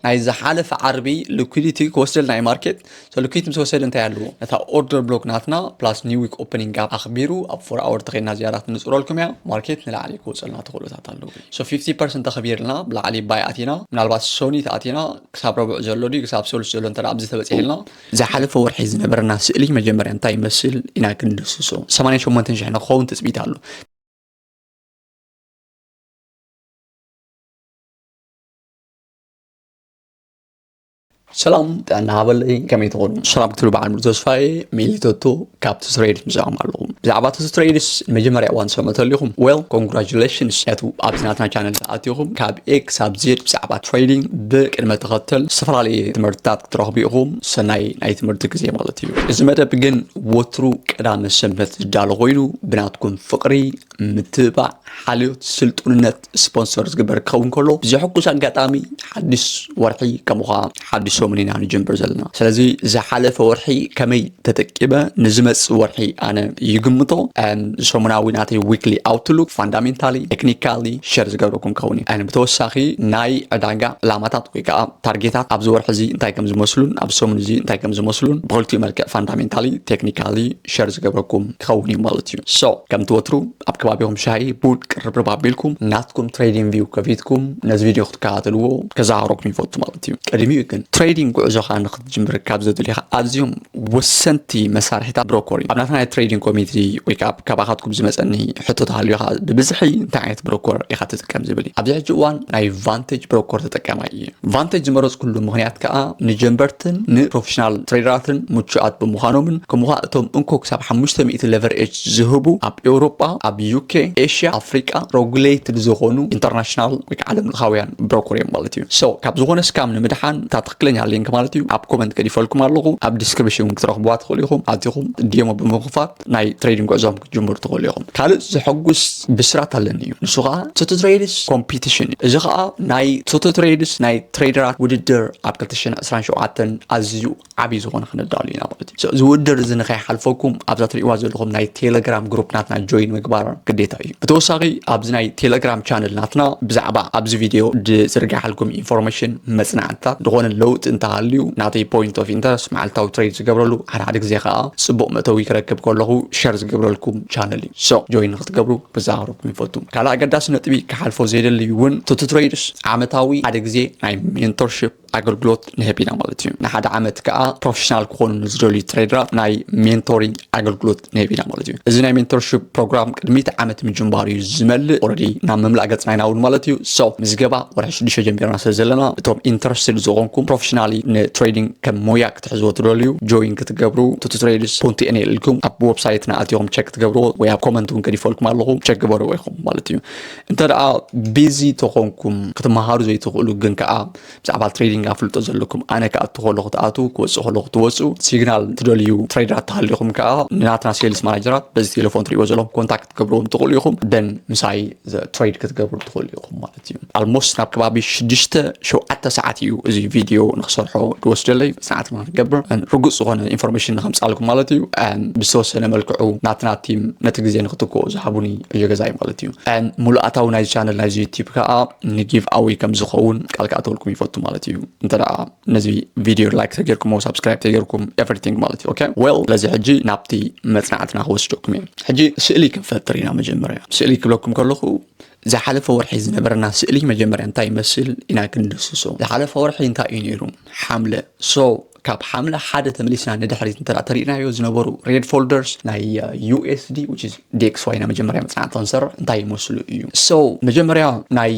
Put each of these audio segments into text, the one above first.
ናይ ዝሓለፈ ዓርቢ ሊኩዲቲ ክወስደልና እዩ ማርኬት። ሶ ሊኩዲቲ ምስ ወሰደ እንታይ ኣለዎ? ነታ ኦርደር ብሎክ ናትና ፕላስ ኒው ዊክ ኦፕኒንግ ጋፕ ኣኽቢሩ ኣብ ፎር ኣወር ተኸይድና ዝያዳ ትንፅረልኩም እያ። ማርኬት ንላዕሊ ክወፀልና ተኽእሎታት ኣለዎ። ሶ ፊፍቲ ፐርሰንት ተኸቢርልና ብላዕሊ ባይ ኣቲና፣ ምናልባት ሶኒ ተኣቲና ክሳብ ረቡዕ ዘሎ ድዩ ክሳብ ሰሉስ ዘሎ እንተ ኣብዚ ተበፂሕልና፣ ዝሓለፈ ወርሒ ዝነበረና ስእሊ መጀመርያ እንታይ ይመስል ኢና ክንድስሶ። ሰማንያን ሸሞንተን ሽሕ ንክኸውን ትፅቢት ኣሎ። ሰላም ጥዕና ሃበለይ፣ ከመይ ትኾኑ? ሰላም ክትብሉ በዓል ሙሉ ተስፋዬ፣ ሚሊቶቶ ካብ ቱ ትሬድስ ምስኦም ኣለኹ። ብዛዕባ ቱ ትሬድስ መጀመርያ እዋን ትሰምዑ ተሊኹም፣ ዌል ኮንግራጁሌሽንስ። ያቱ ኣብዚ ናትና ቻነል ተኣቲኹም ካብ ኤ ክሳብ ዜድ ብዛዕባ ትሬዲንግ ብቅድመ ተኸተል ዝተፈላለየ ትምህርትታት ክትረኽቡ ኢኹም። ሰናይ ናይ ትምህርቲ ግዜ ማለት እዩ። እዚ መደብ ግን ወትሩ ቀዳመ ሰንበት ዝዳሎ ኮይኑ ብናትኩም ፍቕሪ፣ ምትብባዕ፣ ሓልዮት፣ ስልጡንነት ስፖንሰር ዝግበር ክኸውን ከሎ ብዘሐጉስ ኣጋጣሚ ሓድሽ ወርሒ ከምኡ ኸዓ ሓድሽ ሰሙን ኢና ንጀምር ዘለና። ስለዚ ዝሓለፈ ወርሒ ከመይ ተጠቂመ ንዝመጽእ ወርሒ ኣነ ይግምቶ። እም፣ ሰሙናዊ ናተይ ዊክሊ ኣውትሉክ ፋንዳሜንታሊ ቴክኒካሊ ሸር ዝገብረኩም ክኸውን እዩ። እም፣ ብተወሳኺ ናይ ዕዳጋ ዕላማታት ወይ ከዓ ታርጌታት ኣብዚ ወርሒ እዚ እንታይ ከም ዝመስሉን ኣብ ሰሙን እዚ እንታይ ከም ዝመስሉን ብክልቲኡ መልክዕ ፋንዳሜንታሊ ቴክኒካሊ ሸር ዝገብረኩም ክኸውን እዩ ማለት እዩ። ሶ ከምቲ ወትሩ ኣብ ከባቢኹም ሻሂ ቡድ ቅርብርብ ኣቢልኩም ናትኩም ትሬዲንግ ቪው ከፊትኩም ነዚ ቪድዮ ክትከታተልዎ ከዘኻኽረኩም ይፈቱ ማለት እዩ። ቅድሚኡ ግን ትሬዲንግ ጉዕዞኻ ንክትጅምር ካብ ዘድልዩኻ ኣዝዮም ወሰንቲ መሳርሒታት ብሮኮር እዩ። ኣብ ናትና ናይ ትሬዲንግ ኮሚኒቲ ወይ ከዓ ካባኻትኩም ዝመፀኒ ሕቶ ተሃልዩ ከዓ ብብዝሒ እንታይ ዓይነት ብሮኮር ኢኻ ትጥቀም ዝብል እዩ። ኣብዚ ሕጂ እዋን ናይ ቫንቴጅ ብሮኮር ተጠቃማይ እየ። ቫንቴጅ ዝመረፅኩሉ ምኽንያት ከዓ ንጀንበርትን ንፕሮፌሽናል ትሬደራትን ምቹኣት ብምዃኖምን ከምኡ ከዓ እቶም እንኮ ክሳብ ሓሙሽተ ሚእቲ ሌቨሬጅ ዝህቡ ኣብ ኤውሮጳ፣ ኣብ ዩኬ፣ ኤሽያ፣ ኣፍሪቃ ሬጉሌትድ ዝኾኑ ኢንተርናሽናል ወይ ከዓ ዓለም ለኻውያን ብሮኮር እዮም ማለት እዩ። ሶ ካብ ዝኾነ ስካም ንምድሓን እታ ትኽክለኛ ሊንክ ማለት እዩ ኣብ ኮመንት ገዲፈልኩም ኣለኹ፣ ኣብ ዲስክሪፕሽን እውን ክትረኽብዋ ትኽእሉ ኢኹም። ኣቲኹም ዴሞ ብምኽፋት ናይ ትሬዲንግ ጉዕዞም ክትጅምሩ ትኽእሉ ኢኹም። ካልእ ዘሐጉስ ብስራት ኣለኒ እዩ። ንሱ ከዓ ቶቶ ትሬድስ ኮምፒቲሽን እዩ። እዚ ከዓ ናይ ቶቶ ትሬድስ ናይ ትሬደራት ውድድር ኣብ ክልተ ሽሕን ዕስራን ሸውዓተን ኣዝዩ ዓብዪ ዝኾነ ክነዳሉ ኢና ማለት እዩ። ሶ፣ እዚ ውድድር እዚ ንኸይሓልፈኩም ኣብዛ ትሪእዋ ዘለኹም ናይ ቴሌግራም ግሩፕ ናትና ጆይን ምግባር ግዴታ እዩ። ብተወሳኺ ኣብዚ ናይ ቴሌግራም ቻነል ናትና ብዛዕባ ኣብዚ ቪድዮ ዝዝርጋሓልኩም ኢንፎርሜሽን መጽናዕትታት ዝኾነ ለውጢ እንተሃልዩ ናተይ ፖይንት ኦፍ ኢንተረስት መዓልታዊ ትሬድ ዝገብረሉ ሓደ ሓደ ግዜ ከዓ ጽቡቕ መእተዊ ክረክብ ከለኹ ሸር ዝገብረልኩም ቻነል እዩ። ሶ ጆይን ንክትገብሩ ክዘኻኽረኩም ይፈቱ። ካልእ ኣገዳሲ ነጥቢ ክሓልፎ ዘይደሊ እውን ቱቱ ትሬድስ ዓመታዊ ሓደ ግዜ ናይ ሜንቶርሽፕ ኣገልግሎት ንህብ ኢና ማለት እዩ። ንሓደ ዓመት ከዓ ፕሮፌሽናል ክኾኑ ንዝደልዩ ትሬደራት ናይ ሜንቶሪንግ ኣገልግሎት ንህብ ኢና ማለት እዩ። እዚ ናይ ሜንቶርሽፕ ፕሮግራም ቅድሚ እቲ ዓመት ምጅማሩ እዩ ዝመልእ። ኦረዲ ናብ ምምላእ ገፅና ኢና እውን ማለት እዩ። ሶ ምዝገባ ወርሒ ሽዱሽተ ጀሚርና ስለ ዘለና እቶም ኢንተረስትድ ዝኾንኩም ፕሮፌሽናሊ ንትሬዲንግ ከም ሞያ ክትሕዝዎ ትደልዩ ጆይን ክትገብሩ ቱቱ ትሬድስ ፖንት ኤን ኤል ኢልኩም ኣብ ዌብሳይትና ኣትኹም ቸክ ክትገብርዎ ወይ ኣብ ኮመንት እውን ገዲፈልኩም ኣለኹ ቸክ ግበርዎ ኢኹም ማለት እዩ። እንተ ደኣ ቢዚ ተኾንኩም ክትመሃሩ ዘይትኽእሉ ግን ከዓ ብዛዕባ ትሬዲንግ ኣፍልጦ ዘለኩም ኣነ ክኣቱ ከለኹ ትኣትዉ ክወፅእ ከለኹ ትወፅኡ ሲግናል ትደልዩ ትሬደራት ተሃሊኹም ከዓ ንናትና ሴልስ ማናጀራት በዚ ቴሌፎን ትሪእዎ ዘለኹም ኮንታክት ክትገብርዎም ትኽእሉ ኢኹም። ደን ምሳይ ትሬድ ክትገብሩ ትኽእሉ ኢኹም ማለት እዩ። ኣልሞስት ናብ ከባቢ ሽዱሽተ ሸውዓተ ሰዓት እዩ እዚ ቪድዮ ንክሰርሖ ዝወስደለይ። ሰዓት ንክገብር ርጉፅ ዝኾነ ኢንፎርሜሽን ንከምፃልኩም ማለት እዩ። ብዝተወሰነ መልክዑ ናትና ቲም ነቲ ግዜ ንክትክኦ ዝሃቡኒ እዮ ገዛይ ማለት እዩ። ሙሉኣታዊ ናይዚ ቻነል ናይዚ ዩቲብ ከዓ ንጊቭ ኣዌይ ከም ዝኸውን ቃል ክኣተወልኩም ይፈቱ ማለት እዩ። እንተ ደኣ ነዚ ቪድዮ ላይክ ተጌርኩሞ ሳብስክራይብ ተጌርኩም ኤቭሪቲንግ ማለት እዩ። ኦኬ ዌል ስለዚ ሕጂ ናብቲ መፅናዕትና ክወስደኩም እየ። ሕጂ ስእሊ ክንፈጥር ኢና። መጀመርያ ስእሊ ክብለኩም ከለኹ ዝሓለፈ ወርሒ ዝነበረና ስእሊ መጀመርያ እንታይ ይመስል ኢና ክንድስሶ። ዝሓለፈ ወርሒ እንታይ እዩ ነይሩ? ሓምለ። ሶ ካብ ሓምለ ሓደ ተመሊስና ንድሕሪት እንተ ተሪእናዮ ዝነበሩ ሬድ ፎልደርስ ናይ ዩኤስዲ ዲኤክስዋይ ኢና መጀመርያ መፅናዕቲ ክንሰርሕ እንታይ ይመስሉ እዩ። ሶ መጀመርያ ናይ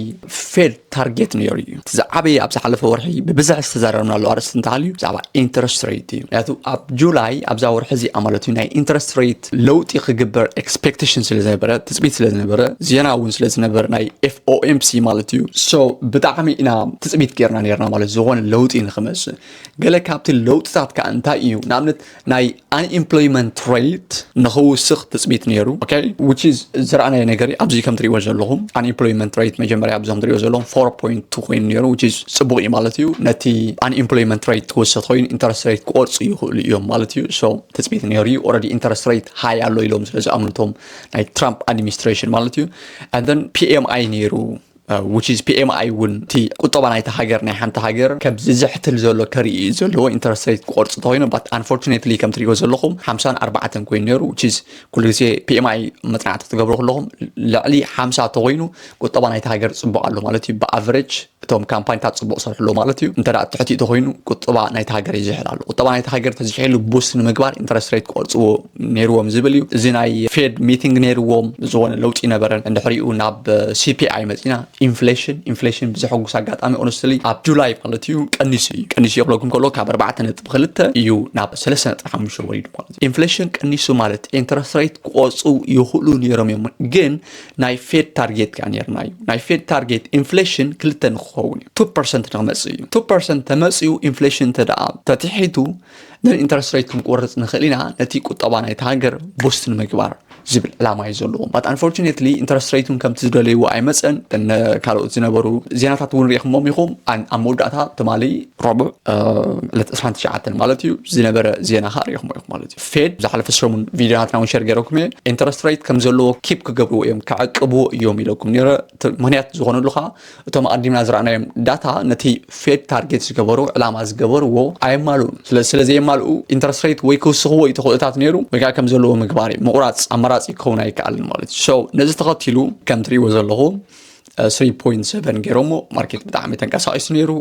ፌድ ታርጌት ነይሩ እዩ። እቲ ዝዓበየ ኣብ ዝሓለፈ ወርሒ ብብዝሒ ዝተዛረብናሉ ኣርእስቲ እንተሃልዩ ብዛዕባ ኢንተረስት ሬት እዩ። ምክንያቱ ኣብ ጁላይ ኣብዛ ወርሒ እዚኣ ማለት እዩ ናይ ኢንተረስት ሬት ለውጢ ክግበር ኤክስፔክቴሽን ስለ ዝነበረ ትፅቢት ስለ ዝነበረ ዜና እውን ስለ ዝነበረ ናይ ኤፍኦኤምሲ ማለት እዩ። ሶ ብጣዕሚ ኢና ትፅቢት ጌርና ነርና ማለት ዝኾነ ለውጢ ንክመፅእ። ገለ ካብቲ ለውጥታት ከዓ እንታይ እዩ? ንኣብነት ናይ ኣንኤምፕሎይመንት ሬት ንክውስኽ ትፅቢት ነይሩ። ኦኬ which is ዝረኣናዮ ነገር ኣብዚ ከም ትሪእዎ ዘለኹም ኣንኤምፕሎይመንት ሬት መጀመርያ ኣብዚ ከም ትሪእዎ ዘለኹም ፎር ፖይንት ቱ ኮይኑ ነይሩ which is ፅቡቕ እዩ ማለት እዩ። ነቲ ኣንኤምፕሎይመንት ሬት ክውሰኽ ኮይኑ ኢንተረስት ሬት ክቆርፁ ይኽእሉ እዮም ማለት እዩ። ሶ ትፅቢት ነይሩ እዩ። ኦረዲ ኢንተረስት ሬት ሃይ ኣሎ ኢሎም ስለ ዝኣምኑ እቶም ናይ ትራምፕ ኣድሚኒስትሬሽን ማለት እዩ። And then ፒኤምኣይ ነይሩ which is P M I እውን እቲ ቁጠባ ናይቲ ሃገር ናይ ሓንቲ ሃገር ከም ዝዝሕትል ዘሎ ከርኢ እዩ ዘለዎ። ኢንተረስት ሬት ክቆርፅ ተኮይኑ but unfortunately ከም ትሪእዎ ዘለኹም ሓምሳን ኣርባዕተን ኮይኑ ነይሩ which is ኩሉ ግዜ P M I መፅናዕቲ ትገብሩ ከለኹም ልዕሊ ሓምሳ ተኮይኑ ቁጠባ ናይቲ ሃገር ፅቡቅ ኣሎ ማለት እዩ። ብኣቨሬጅ እቶም ካምፓኒታት ፅቡቅ ሰርሕሎ ማለት እዩ። እንተ ትሕቲ ተኮይኑ ቁጠባ ናይቲ ሃገር ይዝሕል ኣሎ። ቁጠባ ናይቲ ሃገር ተዝሕሉ ቡስት ንምግባር ኢንተረስት ሬት ክቆርፅዎ ነይርዎም ዝብል እዩ። እዚ ናይ ፌድ ሚቲንግ ነይርዎም ዝኾነ ለውጢ ነበረን። እንድሕሪኡ ናብ C P I መፂና ኢንፍሌሽን ኢንፍሌሽን ብዘሐጉስ ኣጋጣሚ ኦነስትሊ ኣብ ጁላይ ማለት እዩ ቀኒሱ እዩ ቀኒሱ የብለኩም ከሎ ካብ ኣርባዕተ ነጥቢ ክልተ እዩ ናብ ሰለስተ ነጥቢ ሓሙሽተ ወሪዱ ማለት እዩ። ኢንፍሌሽን ቀኒሱ ማለት ኢንተረስት ሬት ክቆፁ ይኽእሉ ነይሮም እዮም ግን ናይ ፌድ ታርጌት ከኣ ነርና እዩ። ናይ ፌድ ታርጌት ኢንፍሌሽን ክልተ ንክኸውን እዩ። ቱ ፐርሰንት ንክመፅእ እዩ። ቱ ፐርሰንት ተመፅኡ ኢንፍሌሽን እንተ ደኣ ተትሒቱ ን ኢንተረስት ሬት ክንቆርፅ ንኽእል ኢና ነቲ ቁጠባ ናይቲ ሃገር ቡስት ንምግባር ዝብል ዕላማ እዩ ዘለዎ። But unfortunately ኢንተረስት ሬት እውን ከምቲ ዝደለይዎ ኣይመፀን። ካልኦት ዝነበሩ ዜናታት እውን ሪኢኹሞም ኢኹም። ኣብ መወዳእታ ትማሊ ረቡዕ ዕለት ዕስራን ትሽዓተን ማለት እዩ ዝነበረ ዜና ከዓ ሪኢኹሞ ኢኹም ማለት እዩ። ፌድ ዝሓለፈ ሰሙን ቪድዮ ናትና እውን ሸር ገይረኩም እየ። ኢንተረስት ሬት ከም ዘለዎ ኪፕ ክገብርዎ እዮም ክዕቅብዎ እዮም ኢለኩም ነይረ። ምክንያት ዝኾነሉ ከዓ እቶም ኣዲምና ዝረኣናዮም ዳታ ነቲ ፌድ ታርጌት ዝገበሩ ዕላማ ዝገበርዎ ኣየማልኡን። ስለዚ ስለ ዘየማልኡ ኢንተረስት ሬት ወይ ክውስኽዎ እዩ ተኽእሎታት ነይሩ ወይ ከዓ ከም ዘለዎ ምግባር እዩ። ምቑራፅ ኣማራፂ ክኸውን ኣይከኣልን ማለት እዩ። So ነዚ ተኸቲሉ ከም ትሪእዎ ዘለኹ ስሪ ፖይንት ሰቨን ገይሮሞ ማርኬት ብጣዕሚ ተንቀሳቒሱ ነይሩ።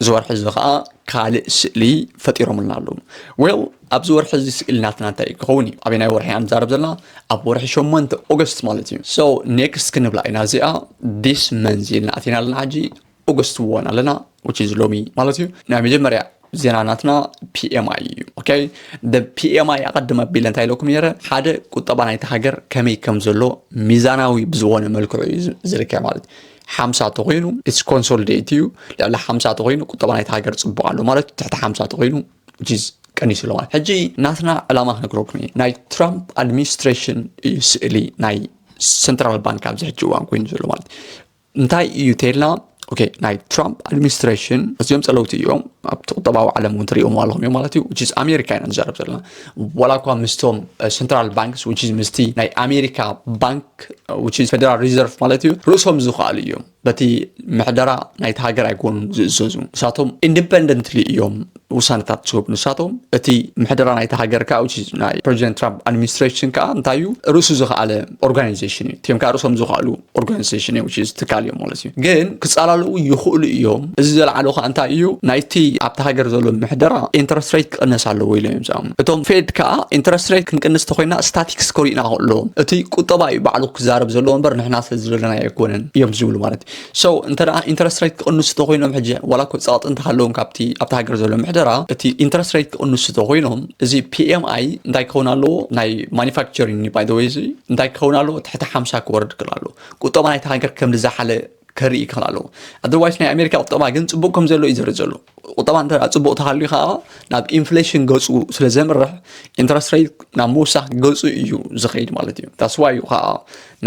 ዝወርሒ እዚ ከዓ ካልእ ስእሊ ፈጢሮምልና ኣለዉ። ዌል ኣብዚ ወርሒ እዚ ስእሊ ናትና እንታይ ክኸውን እዩ? ኣበናይ ወርሒ ኢና ንዛረብ ዘለና? ኣብ ወርሒ ሸሞንተ ኦገስት ማለት እዩ። So ኔክስት ክንብላ ኢና እዚኣ ዲስ መንዝ ኢልና ኣቲና ኣለና ሕጂ ኦገስት ዋን ኣለና which is ሎሚ ማለት እዩ። ናይ መጀመርያ ዜና ናትና P M I እዩ። ኦኬ፣ ደ P M I ኣቐድም ኣቢለ እንታይ ኢለኩም ነይረ? ሓደ ቁጠባ ናይቲ ሃገር ከመይ ከም ዘሎ ሚዛናዊ ብዝኾነ መልክዑ እዩ ዝርከብ ማለት ሓምሳ ተኮይኑ it's consolidate እዩ። ልዕሊ ሓምሳ ተኮይኑ ቁጠባ ናይቲ ሃገር ፅቡቅ ኣሎ ማለት ትሕቲ ሓምሳ ተኮይኑ which is ቀኒሱ ኣሎ ማለት። ሕጂ ናትና ዕላማ ክነግረኩም እየ። ናይ ትራምፕ ኣድሚኒስትሬሽን እዩ ስእሊ ናይ ሰንትራል ባንክ ኣብዚ ሕጂ እዋን ኮይኑ ዘሎ ማለት እንታይ እዩ ተልና? ኦኬ፣ ናይ ትራምፕ ኣድሚኒስትሬሽን እዚኦም ጸለውቲ እዮም። ኣብቲ ቁጠባዊ ዓለም እውን ትሪእዎም ኣለኹም እዮም ማለት እዩ። Which is ኣሜሪካ ኢና ንዛረብ ዘለና። ዋላ እኳ ምስቶም ሰንትራል ባንክስ which is ምስቲ ናይ ኣሜሪካ ባንክ which is ፌደራል ሪዘርቭ ማለት እዩ ርእሶም ዝኽኣሉ እዮም። በቲ ምሕደራ ናይቲ ሃገር ኣይኮኑን ዝእዘዙ። ንሳቶም ኢንዲፐንደንትሊ እዮም ውሳነታት ዝህቡ ንሳቶም። እቲ ምሕደራ ናይቲ ሃገር ከዓ which is ናይ ፕሬዚደንት ትራምፕ ኣድሚኒስትሬሽን ከዓ እንታይ እዩ ርእሱ ዝኽኣለ ኦርጋናይዜሽን እዩ። እቲኦም ከዓ ርእሶም ዝኽኣሉ ኦርጋናይዜሽን እዩ which is ትካል እዮም ማለት እዩ። ግን ክፃላለኡ ይኽእሉ እዮም። እዚ ዘልዓሎ ከዓ እንታይ እዩ ናይቲ ኣብቲ ሃገር ዘሎ ምሕደራ ኢንተረስት ሬት ክቕነስ ኣለዎ ኢሎም እዮም ዝኣምኑ። እቶም ፌድ ከዓ ኢንተረስት ሬት ክንቅንስ ተኮይና ስታቲክስ ከሪእና ከሎ እቲ ቁጠባ እዩ ባዕሉ ክዛረብ ዘለዎ እምበር ንሕና ስለ ዝደለናዮ ኣይኮነን እዮም ዝብሉ ማለት እዩ። So እንተ ደኣ ኢንተረስት ሬት ክቕንሱ ተኮይኖም ሕጂ ዋላ እኮ ፀቕጢ እንተሃለዎም ካብቲ ኣብቲ ሃገር ዘሎ ምሕደራ እቲ ኢንተረስት ሬት ክቕንሱ ተኮይኖም እዚ P M I እንታይ ክኸውን ኣለዎ? ናይ ማኒፋክቸሪንግ by the way እዚ እንታይ ክኸውን ኣለዎ? ትሕቲ ሓምሳ ክወርድ ክእል ኣለዎ። ቁጠባ ናይቲ ሃገር ከም ዝዛሓለ ከርኢ ክእል ኣለዎ። Otherwise ናይ ኣሜሪካ ቁጠባ ግን ፅቡቅ ከም ዘሎ እዩ ዝርኢ ዘሎ። ቁጠባ እንተ ፅቡቅ ተሃልዩ ከዓ ናብ ኢንፍሌሽን ገፁ ስለ ዘምርሕ ኢንተረስት ሬት ናብ ምውሳኽ ገፁ እዩ ዝኸይድ ማለት እዩ። That's why እዩ ከዓ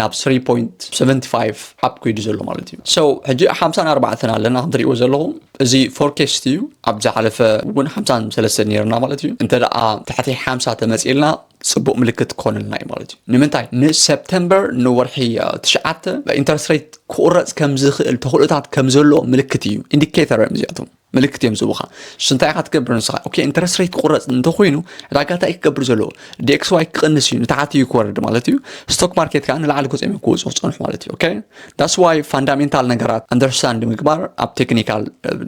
ናብ three point seven five up ከይዱ ዘሎ ማለት እዩ። So ሕጂ ሓምሳን ኣርባዕተን ኣለና ከም ትሪእዎ ዘለኹም እዚ ፎርኬስት እዩ። ኣብ ዝሓለፈ እውን ሓምሳን ሰለስተን ነይርና ማለት እዩ። እንተ ደኣ ትሕቲ ሓምሳ ተመፂእልና ፅቡቅ ምልክት ክኾነልና እዩ ማለት እዩ። ንምንታይ ንሰፕተምበር ንወርሒ ትሽዓተ ኢንተረስት ሬት ክቁረፅ ከም ዝኽእል ተኽእሎታት ከም ዘሎ ምልክት እዩ። ኢንዲኬተር እዮም እዚኣቶም ምልክት እዮም ዝቡኻ። ሽንታይ ኢኻ ትገብር ንስኻ? ኦኬ ኢንተረስት ሬት ክቁረፅ እንተኮይኑ ዕዳጋ እንታይ ክገብር ዘለዎ? D X Y ክቕንስ እዩ ንታሕቲ እዩ ክወርድ ማለት እዩ። ስቶክ ማርኬት ከዓ ንላዕሊ ክወፅኦም ክወፁ ክፀንሑ ማለት እዩ። ኦኬ that's why ፋንዳሜንታል ነገራት ኣንደርስታንድ ምግባር ኣብ ቴክኒካል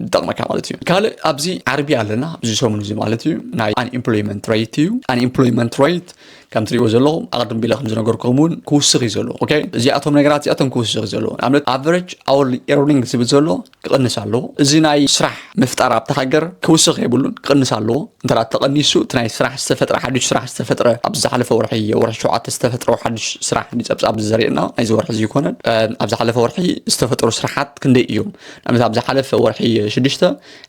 ይጠቕመካ ማለት እዩ። ካልእ ኣብዚ ዓርቢ ኣለና ኣብዚ ሰሙን እዚ ማለት እዩ ናይ ኣንኤምፕሎይመንት ሬት እዩ። ኣንኤምፕሎይመንት ሬት ከም ትሪእዎ ዘለኹም ኣቐድም ቢለ ከም ዝነገርኩም እውን ክውስኽ እዩ ዘለዎ። ኦኬ እዚኣቶም ነገራት እዚኣቶም ክውስኽ እዩ ዘለዎ። ንኣብነት ኣቨሬጅ ኣወርሊ ኤርኒንግ ዝብል ዘሎ ክቕንስ ኣለዎ። እዚ ናይ ስራሕ ምፍጣር ኣብቲ ሃገር ክውስኽ የብሉን ክቕንስ ኣለዎ። እንተ ተቐኒሱ እቲ ናይ ስራሕ ዝተፈጥረ ሓዱሽ ስራሕ ዝተፈጥረ ኣብ ዝሓለፈ ወርሒ ወርሒ ሸውዓተ ዝተፈጥረ ሓዱሽ ስራሕ ንፀብፃብ ዘርእየና ናይዚ ወርሒ እዚ ይኮነን። ኣብ ዝሓለፈ ወርሒ ዝተፈጠሩ ስራሓት ክንደይ እዮም? ንኣብነት ኣብ ዝሓለፈ ወርሒ ሽዱሽተ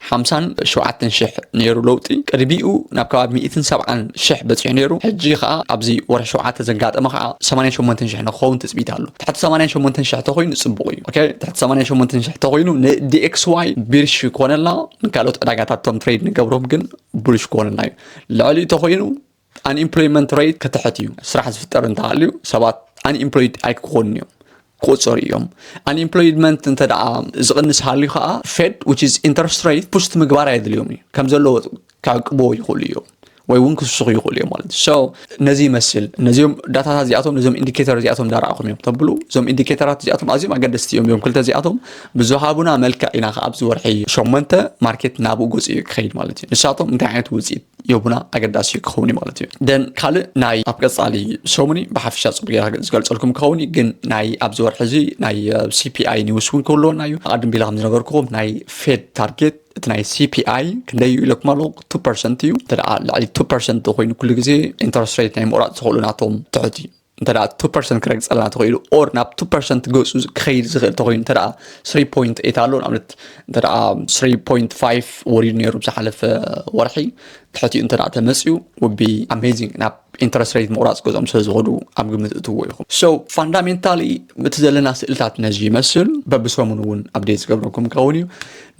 ሓምሳን ሸውዓተን ሽሕ ነይሩ ለውጢ። ቅድሚኡ ናብ ከባቢ ሚእትን ሰብዓን ሽሕ በፂሑ ነይሩ። ሕጂ ከዓ ኣብዚ ወርሒ ሸውዓተ ዘጋጠመ ከዓ ሰማንያን ሸሞንተን ሽሕ ንክኸውን ትፅቢት ኣሎ። ትሕቲ ሰማንያን ሸሞንተን ሽሕ ተኮይኑ ፅቡቅ እዩ። ኦኬ ትሕቲ ሰማንያን ሸሞንተን ሽሕ ተኮይኑ ን D X Y ቢርሽ ይኮነልና ንካልኦት ዕዳጋታት ቶም ትሬድ ንገብሮም ግን ቡልሽ ክኾነልና እዩ። ልዕሊኡ ተኮይኑ ኣንኤምፕሎይመንት ሬት ክትሕት እዩ። ስራሕ ዝፍጠር እንተሃልዩ ሰባት ኣንኤምፕሎይድ ኣይክኾኑን እዮም። ክቆፀሩ እዮም። Unemployment እንተ ደኣ ዝቕንስ ሃልዩ ከዓ Fed which is interest rate push ምግባር ኣየድልዮም እዩ። ከም ዘለዎ ክዕቅብዎ ይኽእሉ እዮም ወይ እውን ክስኹ ይኽእሉ እዮም ማለት እዩ። So ነዚ ይመስል። ነዚኦም ዳታታት እዚኣቶም፣ ነዞም ኢንዲኬተር እዚኣቶም እንዳረኣኹም እዮም ተብሉ። እዞም ኢንዲኬተራት እዚኣቶም ኣዝዮም ኣገደስቲ እዮም። እዞም ክልተ እዚኣቶም ብዝሃቡና መልክዕ ኢና ከ ኣብዚ ወርሒ ሸሞንተ ማርኬት ናብኡ ገፂኡ ክኸይድ ማለት እዩ። ንሳቶም እንታይ ዓይነት ውፅኢት የቡና ኣገዳሲ ክኸውን እዩ ማለት እዩ። ደን ካልእ ናይ ኣብ ቀፃሊ ሰሙኒ ብሓፈሻ ፅቡቅ ጌራ ዝገልፀልኩም ክኸውን እዩ። ግን ናይ ኣብዚ ወርሒ እዚ ናይ ሲፒኣይ ኒውስ እውን ክህልወና እዩ። ኣቅድም ቢላ ከም ዝነገርኩኹም ናይ ፌድ ታርጌት እቲ ናይ ሲፒኣይ ክንደይ እዩ ኢለኩም ኣለኹ? ቱ ፐርሰንት እዩ። እንተ ደኣ ልዕሊ ቱ ፐርሰንት ኮይኑ ኩሉ ግዜ ኢንተረስት ሬት ናይ ምቑራፅ ዝኽእሉ ናቶም ትሑት እዩ። እንተ ደኣ ቱ ፐርሰንት ክረግፀልና ተኽኢሉ ኦር ናብ ቱ ፐርሰንት ገፁ ክኸይድ ዝኽእል ተኾይኑ እንተ ደኣ ስሪ ፖይንት ኤት ኣሎ ንኣብነት እንተ ደኣ ስሪ ፖይንት ፋይቭ ወሪዱ ነይሩ ብዝሓለፈ ወርሒ ትሕቲኡ እንተ ደኣ ተመፅዩ ውቢ ኣሜዚንግ ናብ ኢንተረስት ሬት ምቑራፅ ገዞም ስለ ዝኸዱ ኣብ ግምት እትዎ ኢኹም። So ፋንዳሜንታሊ እቲ ዘለና ስእልታት ነዚ ይመስል። በብሰሙን እውን ኣፕዴት ዝገብረኩም ክኸውን እዩ።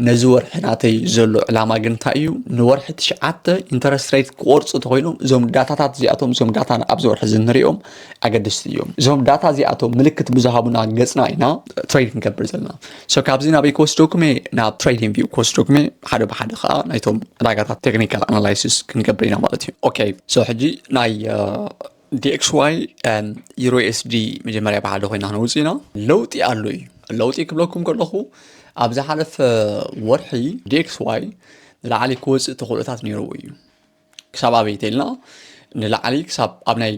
ነዚ ወርሒ ናተይ ዘሎ ዕላማ ግን እንታይ እዩ? ንወርሒ ትሽዓተ ኢንተረስት ሬት ክቆርፁ ተኮይኖም እዞም ዳታታት እዚኣቶም እዞም ዳታ ኣብዚ ወርሒ እዚ ንሪኦም ኣገደስቲ እዮም። እዞም ዳታ እዚኣቶም ምልክት ብዝሃቡና ገፅና ኢና ትሬድ ክንገብር ዘለና። So ካብዚ ናበይ ክወስደኩም እየ? ናብ ትሬዲንግ ቪው ክወስደኩም እየ። ሓደ ብሓደ ከዓ ናይቶም ዕዳጋታት ቴክኒካል ኣናላይሲስ ክንገብር ኢና ማለት እዩ። ኦኬ so ሕጂ ናይ ዲኤክስዋይ ዩሮ ኤስዲ መጀመርያ ብሓደ ኮይና ክንወፅእ ኢና። ለውጢ ኣሎ እዩ። ለውጢ ክብለኩም ከለኹ ኣብ ዝሓለፈ ወርሒ ዲኤክስዋይ ንላዕሊ ክወፅእ ተኽእሎታት ነይርዎ እዩ። ክሳብ ኣበይ ተልና ንላዕሊ ክሳብ ኣብ ናይ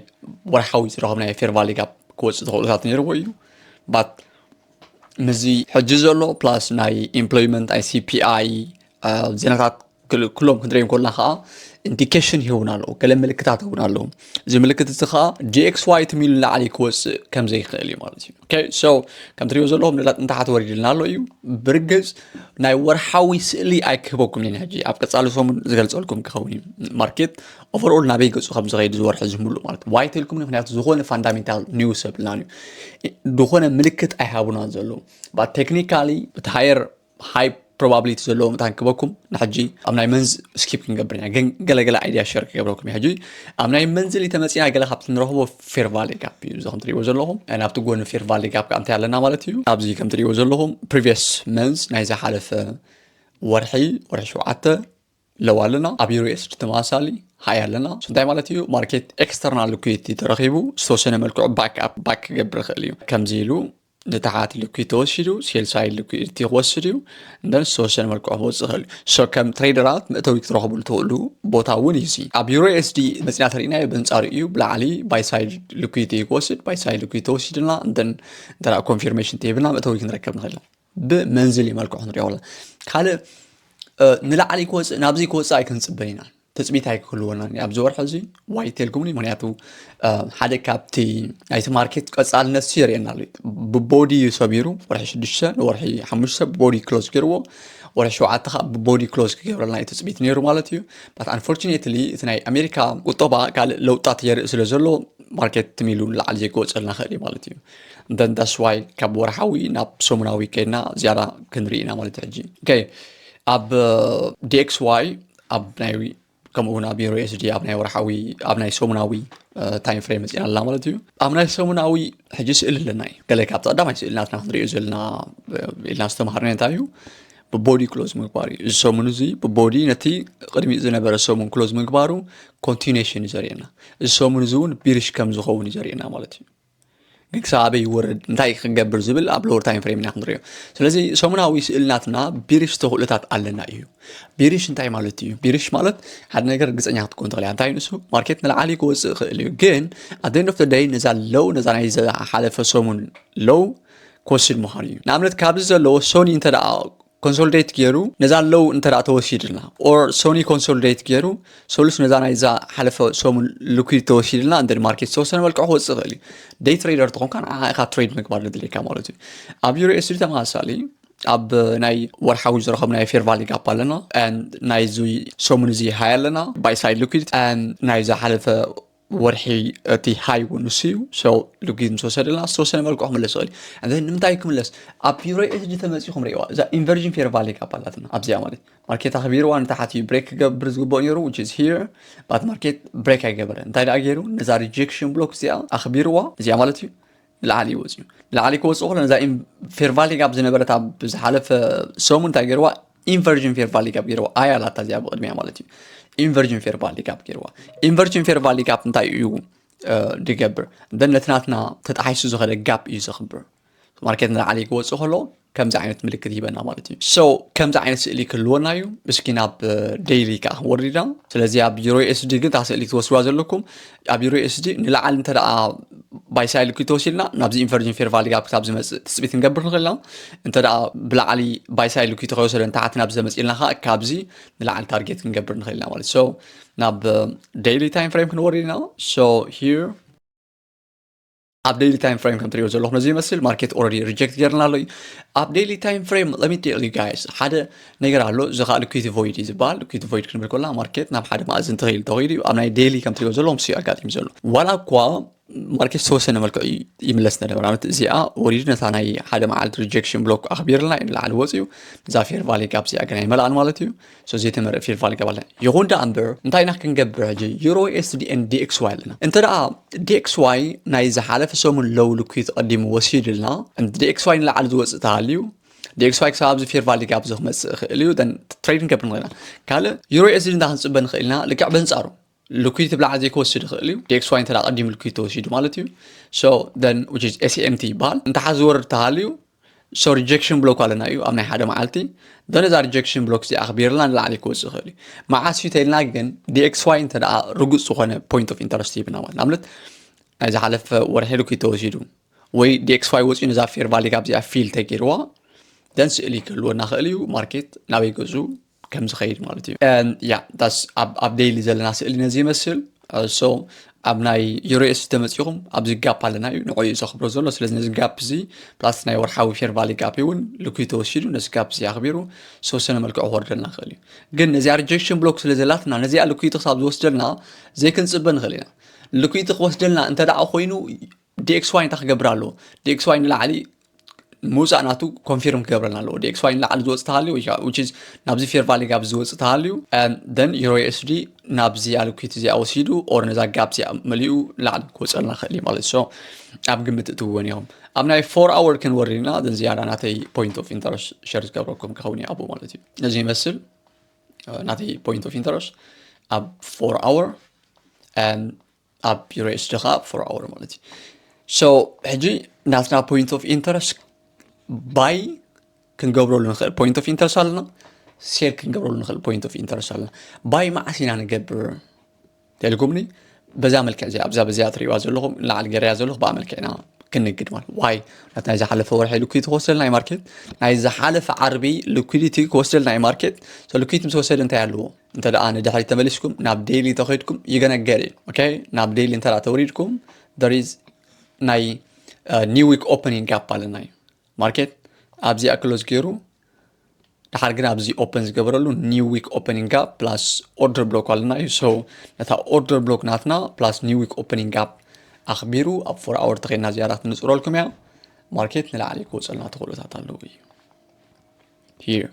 ወርሓዊ ዝረኸብ ናይ ፌር ቫሊ ጋፕ ክወፅእ ተኽእሎታት ነይርዎ እዩ። ባት ምዚ ሕጂ ዘሎ ፕላስ ናይ ኢምፕሎይመንት ናይ ሲፒኣይ ዜናታት ክል- ኩሎም ክንሪኦም ከለና ከዓ ኢንዲኬሽን ይህቡና ኣለዉ። ገለ ምልክታት ይህቡና ኣለዉ። እዚ ምልክት እዚ ከዓ ዲኤክስዋይ ትም ኢሉ ንላዕሊ ክወፅእ ከም ዘይክእል እዩ ማለት እዩ። ኦኬ so ከም ትሪኦ ዘለኹም ንላ- ንታሕቲ ወሪድልና ኣሎ እዩ። ብርግፅ ናይ ወርሓዊ ስእሊ ኣይክህበኩም እየ ሕጂ ኣብ ቀፃሊ ሰሙን ዝገልፀልኩም ክኸውን እዩ። ማርኬት ኦቨርኦል ናበይ ገፁ ከም ዝኸይድ ዝወርሒ ዝምሉእ ማለት ዋይ ተልኩም ምክንያቱ ዝኾነ ፋንዳሜንታል ኒውስ የብልናን እዩ። ዝኾነ ምልክት ኣይሃቡናን ዘለዉ ቴክኒካሊ እቲ ሃየር ሃይ ፕሮባብሊቲ ዘለዎ መታን ክበኩም ንሕጂ ኣብ ናይ መንዝ ስኪፕ ክንገብር ኢና። ግን ገለገለ ኣይድያ ሸር ክገብረኩም እዩ። ሕጂ ኣብ ናይ መንዝሊ ተመፂና ገለ ካብቲ ንረኽቦ ፌር ቫሊ ጋፕ እዩ። እዚ ከም ትሪእዎ ዘለኹም ናብቲ ጎኒ ፌር ቫሊ ጋፕ ከዓ እንታይ ኣለና ማለት እዩ። ኣብዚ ከም ትሪእዎ ዘለኹም ፕሪቪየስ መንዝ ናይ ዝሓለፈ ወርሒ ወርሒ ሸውዓተ ለው ኣለና። ኣብ ዩሮ ኤስዲ ተመሳሳሊ ሃይ ኣለና። So እንታይ ማለት እዩ? ማርኬት ኤክስተርናል ሊኩዊዲቲ ተረኺቡ ዝተወሰነ መልክዑ ባክ ኣፕ ባክ ክገብር ይኽእል እዩ። ከምዚ ኢሉ ንታሓት ሊኩዊድ ተወሲዱ ሴል ሳይድ ሊኩዊዲቲ ክወስድ እዩ። እንደን ዝተወሰነ መልክዑ ክወፅእ ይኽእል እዩ። So ከም ትሬደራት መእተዊ ክትረኽብሉ ትኽእሉ ቦታ እውን እዩ። እዚ ኣብ ዩሮ ኤስዲ መፂና ተሪእናዮ በንፃሩ እዩ። ብላዕሊ ባይ ሳይድ ሊኩዊዲቲ ክወስድ ባይ ሳይድ ሊኩዊድ ተወሲድና እንደን እንተ ኮንፊርሜሽን ተሂብና መእተዊ ክንረከብ ንኽእል ኢና። ብመንዝሊ መልክዑ ክንሪኦ ከለና ካልእ ንላዕሊ ክወፅእ ናብዚ ክወፅእ ኣይክንፅበ ኢና። ትፅቢት ኣይክህልወናን ኣብዚ ወርሒ እዚ ዋይ ተልኩምኒ። ምክንያቱ ሓደ ካብቲ ናይቲ ማርኬት ቀፃልነት ሱ የርእየና ኣሎ። ብቦዲ እዩ ሰቢሩ ወርሒ ሽዱሽተ ንወርሒ ሓሙሽተ ብቦዲ ክሎዝ ገይርዎ፣ ወርሒ ሸውዓተ ከዓ ብቦዲ ክሎዝ ክገብረልና እዩ ትፅቢት ነይሩ ማለት እዩ። ባት ኣንፎርቹኔትሊ እቲ ናይ ኣሜሪካ ቁጠባ ካልእ ለውጣት የርኢ ስለ ዘሎ ማርኬት ትም ኢሉ ንላዕሊ ዘይክወፀልና ክእል እዩ ማለት እዩ። Then that's why ካብ ወርሓዊ ናብ ሰሙናዊ ከይድና ዝያዳ ክንርኢ ኢና ማለት እዩ። ሕጂ ኦኬ ኣብ ዲኤክስዋይ ኣብ ናይ ከምኡ እውን ኣብ ዩሮ ኤስዲ ኣብ ናይ ወርሓዊ ኣብ ናይ ሰሙናዊ ታይም ፍሬም መፅና ኣለና ማለት እዩ። ኣብ ናይ ሰሙናዊ ሕጂ ስእሊ ኣለና እዩ። ገለ ካብቲ ቀዳማይ ስእሊ ናትና ክንሪኦ ዘለና ኢልና ዝተምሃርና እንታይ እዩ? ብቦዲ ክሎዝ ምግባር እዩ። እዚ ሰሙን እዚ ብቦዲ ነቲ ቅድሚኡ ዝነበረ ሰሙን ክሎዝ ምግባሩ ኮንቲኒሽን እዩ ዘርእየና። እዚ ሰሙን እዚ እውን ቢሪሽ ከም ዝኸውን እዩ ዘርእየና ማለት እዩ። ግን ክሳብ ኣበይ ይወርድ እንታይ ክገብር ዝብል ኣብ ሎወር ታይም ፍሬም ኢና ክንሪኦ። ስለዚ ሰሙናዊ ስእልናትና ቢሪሽ ተኽእሎታት ኣለና እዩ። ቢሪሽ እንታይ ማለት እዩ? ቢሪሽ ማለት ሓደ ነገር ግፀኛ ክትኮን ትኽእል እንታይ ንሱ ማርኬት ንላዕሊ ክወፅእ ይኽእል እዩ። ግን ኣደን ኦፍ ደይ ነዛ ለው ነዛ ናይ ዝሓለፈ ሰሙን ለው ክወስድ ምዃኑ እዩ። ንኣብነት ካብዚ ዘለዎ ሶኒ እንተ ኮንሶሊዴት ገይሩ ነዛ ለው እንተ ተወሲድልና ኦር ሶኒ ኮንሶሊዴት ገይሩ ሰሉስ ነዛ ናይ ዝሓለፈ ሰሙን ሊኩዊድ ተወሲድልና እንደ ማርኬት ዝተወሰነ መልክዑ ክወፅእ ይኽእል እዩ። ደይ ትሬደር ተኾንካ ንዓኻ ኢኻ ትሬድ ምግባር ዘድልየካ ማለት እዩ። ኣብ ዩሮ ኤስዲ ተመሳሳሊ ኣብ ናይ ወርሓዊ ዝረኸብ ናይ ፌር ቫሊ ጋፕ ኣለና። ናይዚ ሰሙን እዚ ሃይ ኣለና ባይ ሳይድ ሊኩዊድ ናይ ዝሓለፈ ወርሒ እቲ ሃይ እውን ንሱ እዩ። So ሊኩዊድ ምስ ወሰደልና ዝተወሰነ መልክዑ ክምለስ ይኽእል እዩ። And then ንምንታይ ክምለስ ኣብ ዩሮ ኤስዲ ተመፂኹም ርእዋ እዛ ኢንቨርዥን ፌር ቫሊ ጋፕ ኣላትና ኣብዚኣ ማለት ማርኬት ኣኽቢርዋ ንታሓት እዩ ብሬክ ክገብር ዝግብኦ ነይሩ which is here but ማርኬት ብሬክ ኣይገበረ እንታይ ደኣ ገይሩ ነዛ ሪጀክሽን ብሎክ እዚኣ ኣኽቢርዋ እዚኣ ማለት እዩ። ንላዕሊ ይወፅእ እዩ። ንላዕሊ ክወፅእ ከሎ ነዛ fair value gap ዝነበረት ኣብ ዝሓለፈ ሰሙን እንታይ ገይርዋ? Inversion fair value gap ገይርዋ። ኣያ ላታ እዚኣ ብቕድሚያ ማለት እዩ። Inversion fair value gap ገይርዋ። Inversion fair value gap እንታይ እዩ ድገብር? Then ነቲ ናትና ተጣሒሱ ዝኸደ ጋፕ እዩ ዘኽብር። ማርኬት ንላዕሊ ክወፅእ ከሎ ከምዚ ዓይነት ምልክት ይህበና ማለት እዩ። So ከምዚ ዓይነት ስእሊ ክህልወና እዩ። እስኪ ናብ ዴይሊ ከዓ ክንወርድ ኢና። ስለዚ ኣብ ዩሮ ኤስዲ ግን እታ ስእሊ ክትወስድዋ ዘለኩም። ኣብ ዩሮ ኤስዲ ንላዕሊ እንተ ደኣ ባይ ሳይድ ልኩት ተወሲድና ናብዚ ኢንቨርጅን ፌር ቫሊ ጋፕ ክሳብ ዝመፅእ ትፅቢት ክንገብር ንኽእል ኢና። እንተ ደኣ ብላዕሊ ባይ ሳይድ ልኩት ከይወሰደ ንታሕቲ ናብ ዝመፅእልና ከዓ ካብዚ ንላዕሊ ታርጌት ክንገብር ንኽእል ኢና ማለት። So ናብ ዴይሊ ታይም ፍሬም ክንወርድ ኢና። So here ኣብ ዴይሊ ታይም ፍሬም ከም ትሪኦ ዘለኹም ነዚ ይመስል። ማርኬት ኦልሬዲ ሪጀክት ገይርና ኣሎ እዩ። ኣብ ዴይሊ ታይም ፍሬም let me tell you guys ሓደ ነገር ኣሎ። እዚ ከዓ ሊኩዊዲቲ ቮይድ እዩ ዝበሃል። ሊኩዊዲቲ ቮይድ ክንብል ከላ ማርኬት ናብ ሓደ መኣዝን ተኸይሉ ተኸይዱ እዩ። ኣብ ናይ ዴይሊ ከም ትሪኦ ዘለኹም እሱ እዩ ኣጋጢሙ ዘሎ። ዋላ እኳ ማርኬት ዝተወሰነ መልክዕ እዩ ይምለስ ነበረ። ኣብነት እዚኣ ወሪዱ ነታ ናይ ሓደ መዓልቲ ሪጀክሽን ብሎክ ኣኽቢርልና እዩ ንላዕሊ ወፂኡ። እዛ ፌር ቫሊ ጋፕ እዚኣ ግን ኣይመልኣን ማለት እዩ። So ዘይተመርእ ፌር ቫሊ ጋፕ ኣለና። ይኹን ደኣ እምበር እንታይ ኢና ክንገብር ሕጂ? ዩሮ ኤስዲ ኤንድ ዲኤክስዋይ ኣለና። እንተ ደኣ ዲኤክስዋይ ናይ ዝሓለፈ ሰሙን ሎው ሊኩዊዲቲ ቀዲሙ ወሲድልና፣ ዲኤክስዋይ ንላዕሊ ዝወፅእ ተሃልዩ፣ ዲኤክስዋይ ክሳብ ኣብዚ ፌር ቫሊ ጋፕ እዚ ክመፅእ ይኽእል እዩ። Then ትሬድ ክንገብር ንኽእል ኢና። ካልእ ዩሮ ኤስዲ እንታይ ክንፅበ ንኽእል ኢና? ልክዕ በንፃሩ ሊኩዊዲቲ ብላዕሊ ዘይክወስድ ይኽእል እዩ። ዲኤክስዋይ እንተ ደኣ ቀዲሙ ሊኩዊዲቲ ተወሲዱ ማለት እዩ። So then which is ኤስኤምቲ ይበሃል። እንተ ሓደ ዝወርድ ተሃልዩ፣ so ሪጀክሽን ብሎክ ኣለና እዩ ኣብ ናይ ሓደ መዓልቲ። Then እዛ ሪጀክሽን ብሎክ እዚኣ ኣኽቢርና ንላዕሊ ክወፅእ ይኽእል እዩ። መዓስ እዩ ተይልና ግን ዲኤክስዋይ እንተ ደኣ ርጉፅ ዝኾነ ፖይንት ኦፍ ኢንተረስት ሂብና ማለት ንኣብነት ናይ ዝሓለፈ ወርሒ ሊኩዊዲቲ ተወሲዱ ወይ ዲኤክስዋይ ወፂኡ ነዛ ፌር ቫሊ ጋፕ እዚኣ ፊል ተገይርዋ then ስእሊ ክህልወና ይኽእል እዩ። ማርኬት ናበይ ገፁ ከም ዝኸይድ ማለት እዩ። And yeah that's ኣብ ዴይሊ ዘለና ስእሊ ነዚ ይመስል። So ኣብ ናይ ዩሮ ኤስዲ ተመፂኹም ኣብዚ ጋፕ ኣለና እዩ ንዑ እዩ ዘኽብሮ ዘሎ። ስለዚ ነዚ ጋፕ እዚ ፕላስ ናይ ወርሓዊ ፌር ቫሊ ጋፕ እውን ሊኩዊዲቲ ተወሲዱ ነዚ ጋፕ እዚ ኣኽቢሩ ዝተወሰነ መልክዑ ክወርደልና ይኽእል እዩ። ግን ነዚኣ ሪጀክሽን ብሎክ ስለ ዘላትና ነዚኣ ሊኩዊዲቲ ክሳብ ዝወስደልና ዘይክንፅበ ንኽእል ኢና። ሊኩዊዲቲ ክወስደልና እንተ ደኣ ኮይኑ ዲኤክስዋይ እንታይ ክገብር ኣለዎ? ዲኤክስዋይ ንላዕሊ ምውፃእ ናቱ ኮንፊርም ክገብረልና ኣለዎ። ዲኤክስዋይ ንላዕሊ ዝወፅእ ተሃልዩ which is ናብዚ ፌር ቫሊ ጋፕ ዝወፅእ ተሃልዩ then ዩሮ ኤስዲ ናብዚ ሊኩዊዲቲ እዚኣ ወሲዱ ኦር ነዛ ጋፕ እዚኣ መሊኡ ንላዕሊ ክወፀልና ይኽእል እዩ ማለት። So ኣብ ግምት እትውወን ኢኹም። ኣብ ናይ ፎር ኣወር ክንወርድ ኢና። Then ዝያዳ ናተይ ፖይንት ኦፍ ኢንተረስት ሸር ዝገብረኩም ክኸውን እዩ ኣብኡ ማለት እዩ። ነዚ ይመስል ናተይ ፖይንት ኦፍ ኢንተረስት ኣብ ፎር ኣወር ኣብ ዩሮ ኤስዲ ከዓ ፎር ኣወር ማለት እዩ። So ሕጂ ናትና ፖይንት ኦፍ ኢንተረስት ባይ ክንገብረሉ ንኽእል ፖይንት ኦፍ ኢንተረስት ኣለና፣ ሴል ክንገብረሉ ንኽእል ፖይንት ኦፍ ኢንተረስት ኣለና። ባይ መዓስ ኢና ንገብር ተልኩምኒ? በዛ መልክዕ እዚኣ ኣብዛ በዚኣ ትሪእዋ ዘለኹም ንላዕሊ ገይረያ ዘለኹ ብኣ መልክዕ ኢና ክንግድ ማለት ዋይ ናት ናይ ዝሓለፈ ወርሒ ሊኩዊዲቲ ክወስደልና እዩ ማርኬት። ናይ ዝሓለፈ ዓርቢ ሊኩዊዲቲ ክወስደልና እዩ ማርኬት። So ሊኩዊዲቲ ምስ ወሰደ እንታይ ኣለዎ? እንተ ደኣ ንድሕሪት ተመሊስኩም ናብ ዴይሊ ተኸድኩም ይገነገር እዩ። ኦኬ ናብ ዴይሊ እንተ ደኣ ተውሪድኩም there is ናይ ኒው ዊክ ኦፕኒንግ ጋፕ ኣለና እዩ ማርኬት ኣብዚኣ ክሎዝ ገይሩ ድሓር ግን ኣብዚ ኦፕን ዝገበረሉ ኒው ዊክ ኦፕኒንግ ጋፕ ፕላስ ኦርደር ብሎክ ኣለና እዩ። So ነታ ኦርደር ብሎክ ናትና ፕላስ ኒው ዊክ ኦፕኒንግ ጋፕ ኣኽቢሩ ኣብ ፎር ኣወር ተኸይድና ዝያዳ ክንፅረልኩም እያ። ማርኬት ንላዕሊ ክወፀልና ተኽእሎታት ኣለዎ እዩ። Here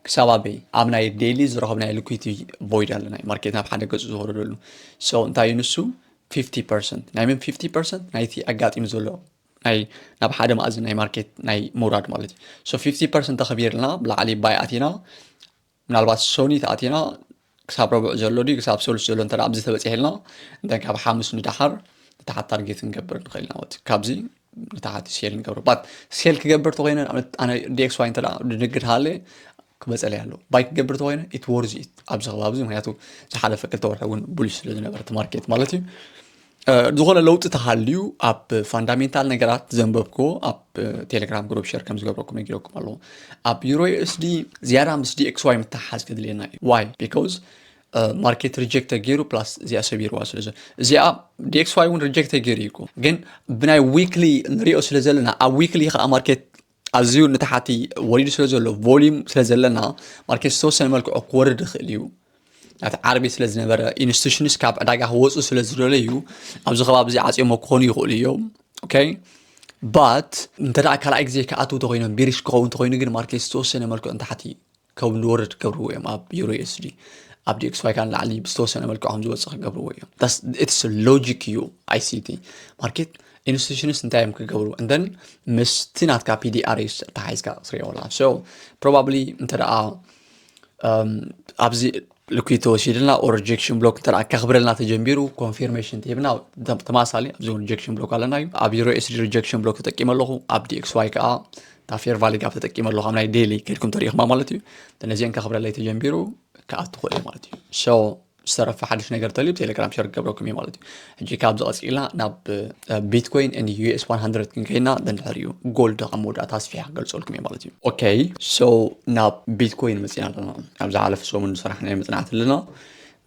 ክሳብ ኣበይ ኣብ ናይ ዴይሊ ዝረኸብናዮ ሊኩዊዲቲ ቮይድ ኣለና እዩ። ማርኬት ናብ ሓደ ገፁ ዝወረደሉ So እንታይ እዩ ንሱ ፊፍቲ ፐርሰንት ናይ መን ፊፍቲ ፐርሰንት ናይቲ ኣጋጢሙ ዘሎ ናይ ናብ ሓደ መኣዝን ናይ ማርኬት ናይ ምውራድ ማለት እዩ። So ፊፍቲ ፐርሰንት ተኸቢርልና ብላዕሊ ባይ ኣቲና ምናልባት ሶኒ ተኣቲና ክሳብ ረቡዕ ዘሎ ድዩ ክሳብ ሰሉስ ዘሎ እንተ ኣብዚ ተበፂሕልና እንታይ ካብ ሓሙስ ንደሓር ንታሓት ታርጌት ክንገብር ንኽእል ኢና ማለት እዩ። ካብዚ ንታሓት ሴል ንገብር ባት ሴል ክገብር ተኮይነ ኣነ ዲኤክስዋይ እንተ ድንግድ ሃለ ክመፀለይ ኣሎ ባይ ክገብር ተኮይነ it worth it ኣብዚ ከባቢ እዚ ምክንያቱ ዝሓለፈ ክልተ ወርሒ እውን ቡሊሽ ስለ ዝነበረ እቲ ማርኬት ማለት እዩ። ዝኾነ ለውጢ ተሃልዩ ኣብ ፋንዳሜንታል ነገራት ዘንበብክዎ ኣብ ቴሌግራም ግሩፕ ሸር ከም ዝገብረኩም ነጊረኩም ኣለኹ። ኣብ ዩሮ ዩኤስዲ ዝያዳ ምስ ዲኤክስዋይ ምትሓዝ ከድልየና እዩ። ዋይ ቢካውዝ ማርኬት ሪጀክት ተገይሩ ፕላስ እዚኣ ሰቢርዋ ስለ ዘሎ እዚኣ ዲኤክስዋይ እውን ሪጀክት ተገይሩ እዩ እኮ። ግን ብናይ ዊክሊ ንሪኦ ስለ ዘለና ኣብ ዊክሊ ከዓ ማርኬት ኣዝዩ ንታሓቲ ወሪዱ ስለ ዘሎ ቮሊዩም ስለ ዘለና ማርኬት ዝተወሰነ መልክዑ ክወርድ ይኽእል እዩ። ናቲ ዓርቢ ስለ ዝነበረ ኢንስቲቱሽንስ ካብ ዕዳጋ ክወፁ ስለ ዝደለዩ ኣብዚ ከባቢ እዚ ዓፅዮሞ ክኾኑ ይኽእሉ እዮም። ኦኬ ባት እንተ ደኣ ካልኣይ ግዜ ክኣትዉ ተኮይኖም ቢሪሽ ክኸውን ተኮይኑ ግን ማርኬት ዝተወሰነ መልክዑ ንታሕቲ ከም ዝወርድ ክገብርዎ እዮም ኣብ ዩሮ ዩኤስዲ ኣብ ዲኤክስዋይ ካን ላዕሊ ብዝተወሰነ መልክዑ ከም ዝወፅእ ክገብርዎ እዮም። ኢትስ ሎጂክ እዩ። ኣይሲቲ ማርኬት institutions እንታይ እዮም ክገብሩ? And then ምስቲ ናትካ PDRS ተሓይዝካ ክትሪኦ ላ። So probably እንተ ደኣ ኣብዚ liquidity ተወሲድልና or rejection block እንተ ከኽብረልና ተጀሚሩ confirmation ትህብና። ተመሳሳሊ ኣብዚ rejection block ኣለና እዩ። ኣብ USD rejection block ተጠቂመ ኣለኹ፣ ኣብ DXY ከዓ እታ fair value gap ተጠቂመ ኣለኹ። ኣብ ናይ daily ከድኩም ተሪእኹማ ማለት እዩ። ነዚአን ከኽብረለይ ተጀሚሩ ክኣቱ ክእል ማለት እዩ። So ዝተረፈ ሓድሽ ነገር ተልዩ ብቴሌግራም ሸር ክገብረኩም እዩ ማለት እዩ። ሕጂ ካብዚ ቀፂልና ናብ ቢትኮይን and US one hundred ክንከይና፣ ድሕሪኡ ጎልድ ከም መወዳእታ ኣስፊሓ ክገልፀልኩም እዩ ማለት እዩ። Okay, so ናብ ቢትኮይን መፂና ኣለና። ኣብ ዝሓለፈ ሰሙን ዝሰራሕናዮ መፅናዕቲ ኣለና፣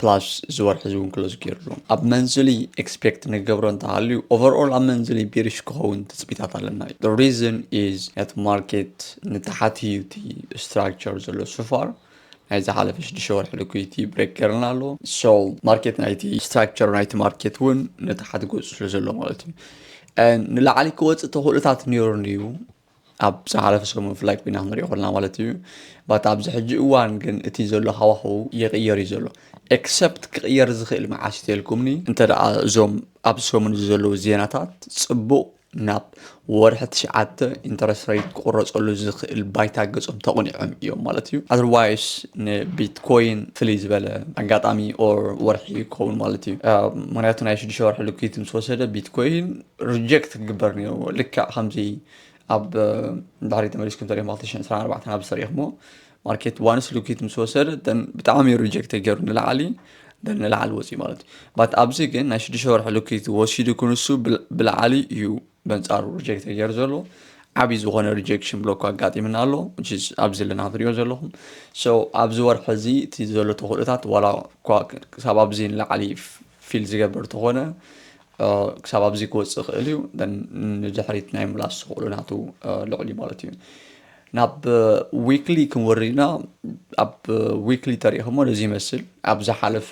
plus ዝወርሒ እዚ እውን close ገይሩ ኣሎ። ኣብ መንዝሊ expect ንገብሮ እንተሃልዩ፣ overall ኣብ መንዝሊ ቢሪሽ ክኸውን ትፅቢታት ኣለና። The reason is እቲ ማርኬት ንታሕቲ እዩ እቲ structure ዘሎ so far። ናይ ዝሓለፈ ሽዱሽተ ወርሒ liquidity break ገይርና ኣሎ። So ማርኬት ናይቲ structure ናይቲ ማርኬት እውን ንታሕቲ ገፁ ስለ ዘሎ ማለት እዩ። And ንላዕሊ ክወፅእ ተኽእሎታት ነይሩ እዩ ኣብ ዝሓለፈ ሰሙን ብፍላይ ኮይና ክንሪኦ ከለና ማለት እዩ። But ኣብዚ ሕጂ እዋን ግን እቲ ዘሎ ሃዋህው ይቕየር እዩ ዘሎ። Except ክቕየር ዝኽእል መዓስ እዩ ተልኩምኒ፣ እንተ ደኣ እዞም ኣብ ሰሙን እዚ ዘለዉ ዜናታት ፅቡቕ ናብ ወርሒ ትሽዓተ interest rate ክቑረፀሉ ዝኽእል ባይታ ገፆም ተቑኒዖም እዮም ማለት እዩ። Otherwise ንቢትኮይን ፍልይ ዝበለ ኣጋጣሚ or ወርሒ ክኸውን ማለት እዩ። ምክንያቱ ናይ ሽዱሽተ ወርሒ liquidity ምስ ወሰደ ቢትኮይን reject ክግበር ነይርዎ። ልክዕ ከምዚ ኣብ ድሕሪ ተመሊስኩም ተሪኹም ክልተ ሽሕን ዕስራን ኣርባዕተን ኣብ ዝተሪእኹሞ ማርኬት once liquidity ምስ ወሰደ ብጣዕሚ reject ገይሩ ንላዕሊ፣ ንላዕሊ ወፂኡ ማለት እዩ። But ኣብዚ ግን ናይ ሽዱሽተ ወርሒ liquidity ወሲዱ ክንሱ ብላዕሊ እዩ በንጻሩ reject ገይሩ ዘሎ። ዓብዪ ዝኾነ rejection block ኣጋጢምና ኣሎ። ኣብዚ ኣለና ትሪኦ ዘለኹም። So ኣብዚ ወርሒ እዚ እቲ ዘሎ ተኽእሎታት ዋላ እኳ ክሳብ ኣብዚ ንላዕሊ feel ዝገብር ተኾነ ክሳብ ኣብዚ ክወፅእ ይኽእል እዩ። ንድሕሪት ናይ ምላስ ተኽእሎ ናቱ ልዑል እዩ ማለት እዩ። ናብ weekly ክንወርድ ኢና። ኣብ weekly ተሪእኹሞ ነዚ ይመስል። ኣብ ዝሓለፈ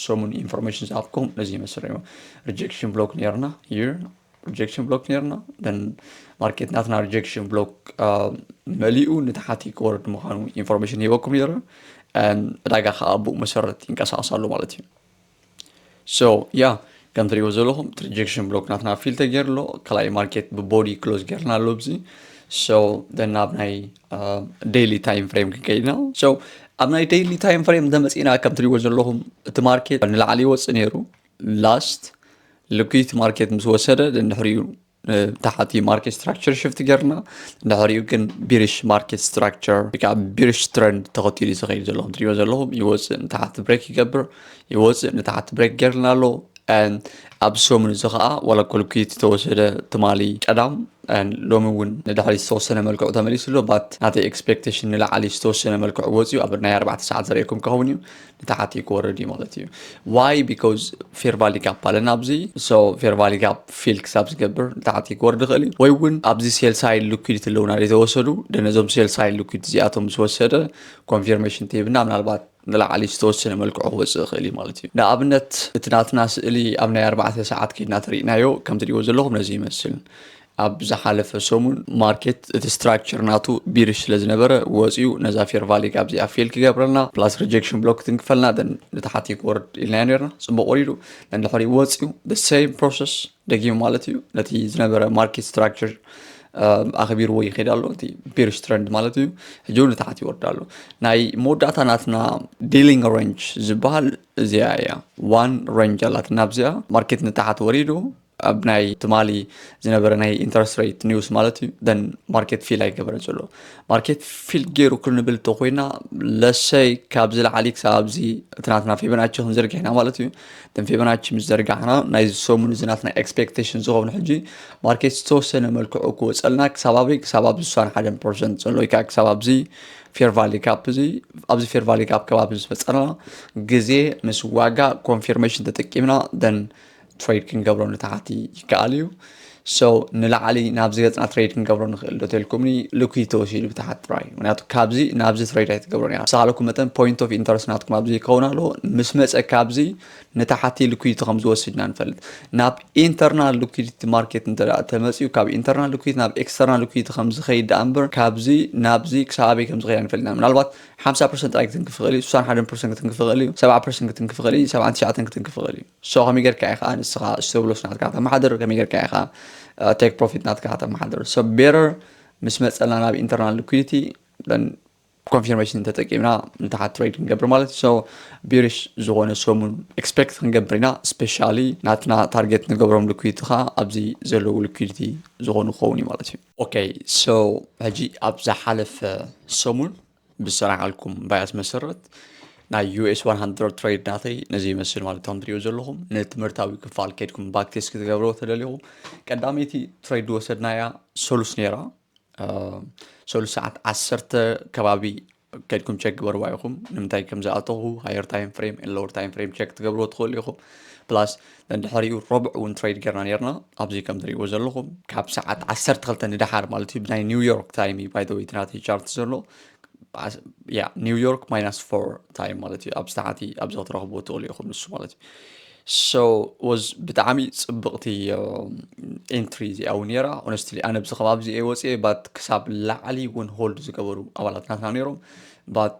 ሰሙን information ዝሃብኩም ነዚ ይመስል። Rejection block ነርና፣ rejection block ነርና። ማርኬት ናትና rejection block መሊኡ ንታሕቲ ክወርድ ምዃኑ information ሂበኩም ነይረ። ዕዳጋ ከዓ ኣብኡ መሰረት ይንቀሳቀስ ኣሎ ማለት እዩ። So yeah፣ ከም ትሪእዎ ዘለኹም rejection block ናትና feel ተገይሩ ኣሎ። ካልኣይ ማርኬት ብ body close ገይርና ኣሎ ኣብዚ። So ናብ ናይ daily time frame ክንከይድ ኢና። So ኣብ ናይ daily time frame እንተመፂእና ከም ትሪእዎ ዘለኹም እቲ ማርኬት ንላዕሊ ይወፅእ ነይሩ። Last liquidity ማርኬት ምስ ወሰደ ድሕሪኡ ታሕቲ market structure shift ገርና። ድሕሪኡ ግን bearish market structure ወይ ከዓ bearish trend ተኸቲሉ ዝኸይድ ዘለኹም ትሪእዎ ዘለኹም ይወፅእ ንታሕቲ break ይገብር፣ ይወፅእ ንታሕቲ break ገርና ኣሎ። ኣብ ሰሙን እዚ ከዓ ዋላ እኮ liquidity ተወሰደ ትማሊ ቀዳም ሎሚ እውን ንድሕሪ ዝተወሰነ መልክዑ ተመሊሱ ኣሎ። But ናተይ expectation ንላዕሊ ዝተወሰነ መልክዑ ወፂኡ ኣብ ናይ ኣርባዕተ ሰዓት ዘርእየኩም ክኸውን እዩ። ንታሕቲ ክወርድ እዩ ማለት እዩ። Why? Because fair value gap ኣለና ኣብዚ። So fair value gap fill ክሳብ ዝገብር ንታሕቲ ክወርድ ይኽእል እዩ። ወይ እውን ኣብዚ sell side liquidity ኣለውና ዘይተወሰዱ፣ ነዞም sell side liquidity እዚኣቶም ምስ ወሰደ confirmation ትህብና ምናልባት ንላዕሊ ዝተወሰነ መልክዑ ክወፅእ ይኽእል እዩ ማለት እዩ። ንኣብነት እቲ ናትና ስእሊ ኣብ ናይ ኣርባዕተ ሰዓት ከይድና ተሪእናዮ ከም ትሪእዎ ዘለኹም ነዚ ይመስል። ኣብ ዝሓለፈ ሰሙን ማርኬት እቲ structure ናቱ bearish ስለ ዝነበረ ወፂኡ ነዛ fair value gap እዚኣ fill ክገብረልና plus rejection block ክትንክፈልና ንታሕቲ ክወርድ ኢልናዮ ነርና። ፅቡቅ ወሪዱ ንድሕሪኡ ወፂኡ the same process ደጊሙ ማለት እዩ። ነቲ ዝነበረ market structure ኣኽቢርዎ ይኸይድ ኣሎ እቲ bearish trend ማለት እዩ። ሕጂ እውን ንታሕቲ ይወርድ ኣሎ። ናይ መወዳእታ ናትና dealing range ዝበሃል እዚኣ እያ። One range ኣላትና ኣብዚኣ ማርኬት ንታሕቲ ወሪዱ ኣብ ናይ ትማሊ ዝነበረ ናይ interest rate news ማለት እዩ። Then ማርኬት fill ኣይገበረን ዘሎ። ማርኬት fill ገይሩ ክንብል እንተኮይና let's say ካብዚ ላዕሊ ክሳብ ኣብዚ እቲ ናትና ፊቦናቺ ክንዘርግሕ ኢና ማለት እዩ። Then ፊቦናቺ ምስ ዘርጋሕና ናይ ሰሙን እዚ ናትና expectation ዝኸውን ሕጂ ማርኬት ዝተወሰነ መልክዑ ክወፀልና ክሳብ ኣበይ ክሳብ ኣብዚ ስሳን ሓደን ፐርሰንት ዘሎ ወይ ከዓ ክሳብ ኣብዚ fair value gap እዚ ኣብዚ fair value gap ከባቢ ምስ ፈፀርና ግዜ ምስ ዋጋ confirmation ተጠቂምና then trade ክንገብሮ ንታሕቲ ይከኣል እዩ። So ንላዕሊ ናብዚ ገፅና trade ክንገብሮ ንኽእል ዶ ተልኩምኒ liquidity ተወሲዱ ብታሕቲ ጥራይ። ምክንያቱ ካብዚ ናብዚ trade ኣይትገብሮን እያ። ብዝተኻለኩም መጠን point of interest ናትኩም ኣብዚ ይከውን ኣሎ። ምስ መፀ ካብዚ ንታሕቲ liquidity ከም ዝወስድ ኢና ንፈልጥ። ናብ internal liquidity market እንተ ደኣ ተመፅኡ ካብ internal liquidity ናብ external liquidity ከም ዝኸይድ ደኣ እምበር ካብዚ ናብዚ ክሳብ ኣበይ ከም ዝኸይድ ኣይንፈልጥና። ምናልባት ሓምሳ ፐርሰንት ጥራይ ክትንክፍ ይኽእል እዩ፣ ስሳን ሓደን ፐርሰንት ክትንክፍ ይኽእል እዩ፣ ሰብዓ ፐርሰንት ክትንክፍ ይኽእል እዩ፣ ሰብዓን ትሽዓተን ክትንክፍ ይኽእል እዩ። So ከመይ ጌርካ ኢኻ ንስኻ stop loss ናትካ ተመሓድር፣ ከመይ ጌርካ ኢኻ take profit ናትካ ከተመሓድር። So better ምስ መፀና ናብ internal liquidity confirmation ተጠቂምና ንታሓት trade ክንገብር ማለት። So bearish ዝኾነ ሰሙን expect ክንገብር ኢና። Especially ናትና target ንገብሮም liquidity ኻ ኣብዚ ዘለዉ liquidity ዝኾኑ ክኸውን እዩ ማለት እዩ። Okay, so ሕጂ ኣብ ዝሓለፈ ሰሙን ብዝሰራሓልኩም bias መሰረት ናይ US one hundred trade ናተይ ነዚ ይመስል ማለት ከም ትሪኡ ዘለኹም። ንትምህርታዊ ክፋል ከድኩም backtest ክትገብርዎ ተደሊኹም ቀዳመይቲ trade ዝወሰድናያ ሰሉስ ነይራ። ሰሉስ ሰዓት ዓሰርተ ከባቢ ከድኩም check ግበርዋ ኢኹም ንምንታይ ከም ዝኣተኹ higher time frame and lower time frame check ትገብርዎ ትኽእሉ ኢኹም። Plus ድሕሪኡ ረቡዕ እውን trade ጌርና ነርና ኣብዚ ከም ትሪእዎ ዘለኹም ካብ ሰዓት ዓሰርተ ክልተ ንደሓር ማለት እዩ ብናይ New York time እዩ by the way ናተይ chart ዘሎ። Yeah, New York minus four time ማለት እዩ ኣብዚ ታሕቲ ኣብዚ ክትረኽብዎ ትኽእሉ ኢኹም ንሱ ማለት እዩ። So was ብጣዕሚ ፅብቕቲ entry እዚኣ እውን ነይራ። Honestly ኣነ ኣብዚ ከባቢ እዚ እየ ወፅየ but ክሳብ ላዕሊ እውን hold ዝገበሩ ኣባላት ናትና ነይሮም። But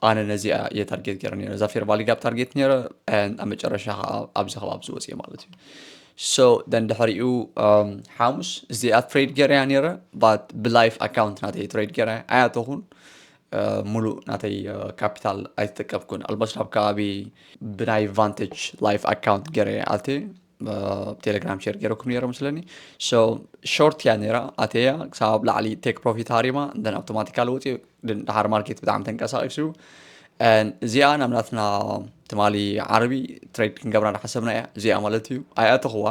ኣነ ነዚኣ እየ target ገይረ ነይረ እዛ fair value gap target ነይረ። And ኣብ መጨረሻ ከዓ ኣብዚ ከባቢ ዝወፅየ ማለት እዩ። So then ድሕሪኡ ሓሙስ እዚኣ trade ገይረያ ነይረ but ብ live account ናተይ trade ገይረ ኣያተኹን ሙሉእ ናተይ capital ኣይተጠቀምኩን። Almost ናብ ከባቢ ብናይ Vantage live account ገይረ ኣቴ ቴሌግራም share ገይረኩም ነይረ መስለኒ። So short እያ ነይራ ኣቴያ ክሳብ ላዕሊ take profit ሃሪማ then automatically ወፂኡ። ድሓር market ብጣዕሚ ተንቀሳቂሱ እዚኣ ናብ ናትና ትማሊ ዓርቢ trade ክንገብራ ዝሓሰብና እያ እዚኣ ማለት እዩ። ኣይኣተኽዋ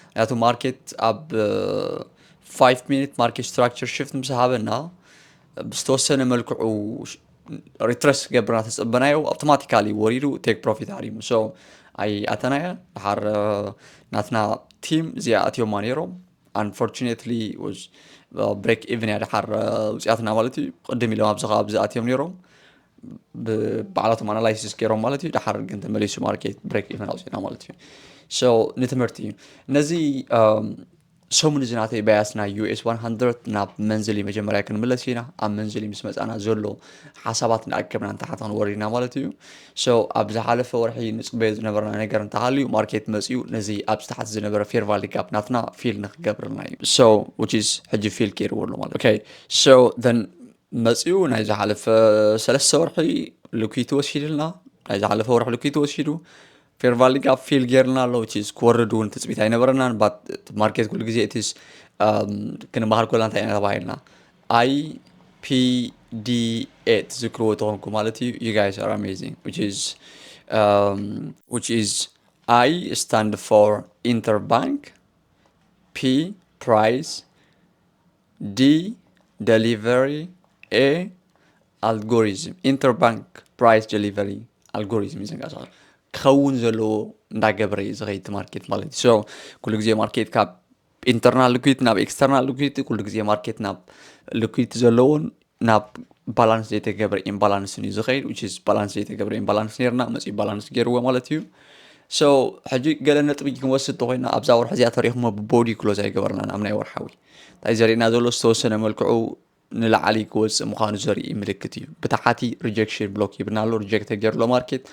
ምክንያቱ market ኣብ five minute market structure shift ምስ ሃበና ብዝተወሰነ መልክዑ retrace ገብርና ተፀበናዮ automatically ወሪዱ take profit ሃሪሙ። So ኣይኣተናያ ድሓር ናትና team እዚኣ ኣትዮማ ነይሮም። Unfortunately was break even እያ ድሓር ውፅያትና ማለት እዩ። ቅድም ኢሎም ኣብዚ ከባቢ ዝኣትዮም ነይሮም ባዕላቶም analysis ገይሮም ማለት እዩ። ድሓር ግን ተመሊሱ market break even ኣውፅና ማለት እዩ። So ንትምህርቲ እዩ ነዚ ሰሙን እዚ ናተይ bias ናይ US one hundred ናብ monthly መጀመርያ ክንምለስ ኢና። ኣብ monthly ምስ መፃና ዘሎ ሓሳባት እንዳኣከብና ንታሕቲ ክንወርድ ኢና ማለት እዩ። So ኣብ ዝሓለፈ ወርሒ ንፅበዮ ዝነበርና ነገር እንተሃልዩ market መፅዩ ነዚ ኣብ ታሕቲ ዝነበረ fair value gap ናትና fill ንክገብርልና እዩ። So which is ሕጂ fill ገይርዎ ኣሎ ማለት okay። So then መፅኡ ናይ ዝሓለፈ ሰለስተ ወርሒ liquidity ወሲድልና ናይ ዝሓለፈ ወርሒ liquidity ወሲዱ fair value gap fill ገይርልና ኣሎ which is ክወርድ እውን ትፅቢት ኣይነበረናን። But market ኩሉ ግዜ እቲ ክንመሃር ኮላ እንታይ ኢና ተባሂልና I P D A ትዝክርዎ ተኾንኩ ማለት እዩ። You guys are amazing which is which is I stand for interbank, P price፣ D delivery፣ A algorithm። Interbank price delivery algorithm እዩ ዝንቀሳቐስ ክኸውን ዘለዎ እንዳገበረ እዩ ዝኸይድ ማርኬት ማለት እዩ። So ኩሉ ግዜ ማርኬት ካብ internal liquidity ናብ external liquidity ኩሉ ግዜ ማርኬት ናብ liquidity ዘለዎን ናብ balance ዘይተገብረ imbalance እዩ ዝኸይድ which is balance ዘይተገብረ imbalance ነርና መፂኡ balance ገይርዎ ማለት እዩ። So ሕጂ ገለ ነጥቢ ክንወስድ ተኮይና ኣብዛ ወርሒ እዚኣ ተሪኽሞ ብ body close ኣይገበርናን ኣብ ናይ ወርሓዊ እንታይ ዘርእና ዘሎ ዝተወሰነ መልክዑ ንላዕሊ ክወፅእ ምዃኑ ዘርኢ ምልክት እዩ። ብታሕቲ rejection block ይብና ኣሎ reject ተገይርሎ ማርኬት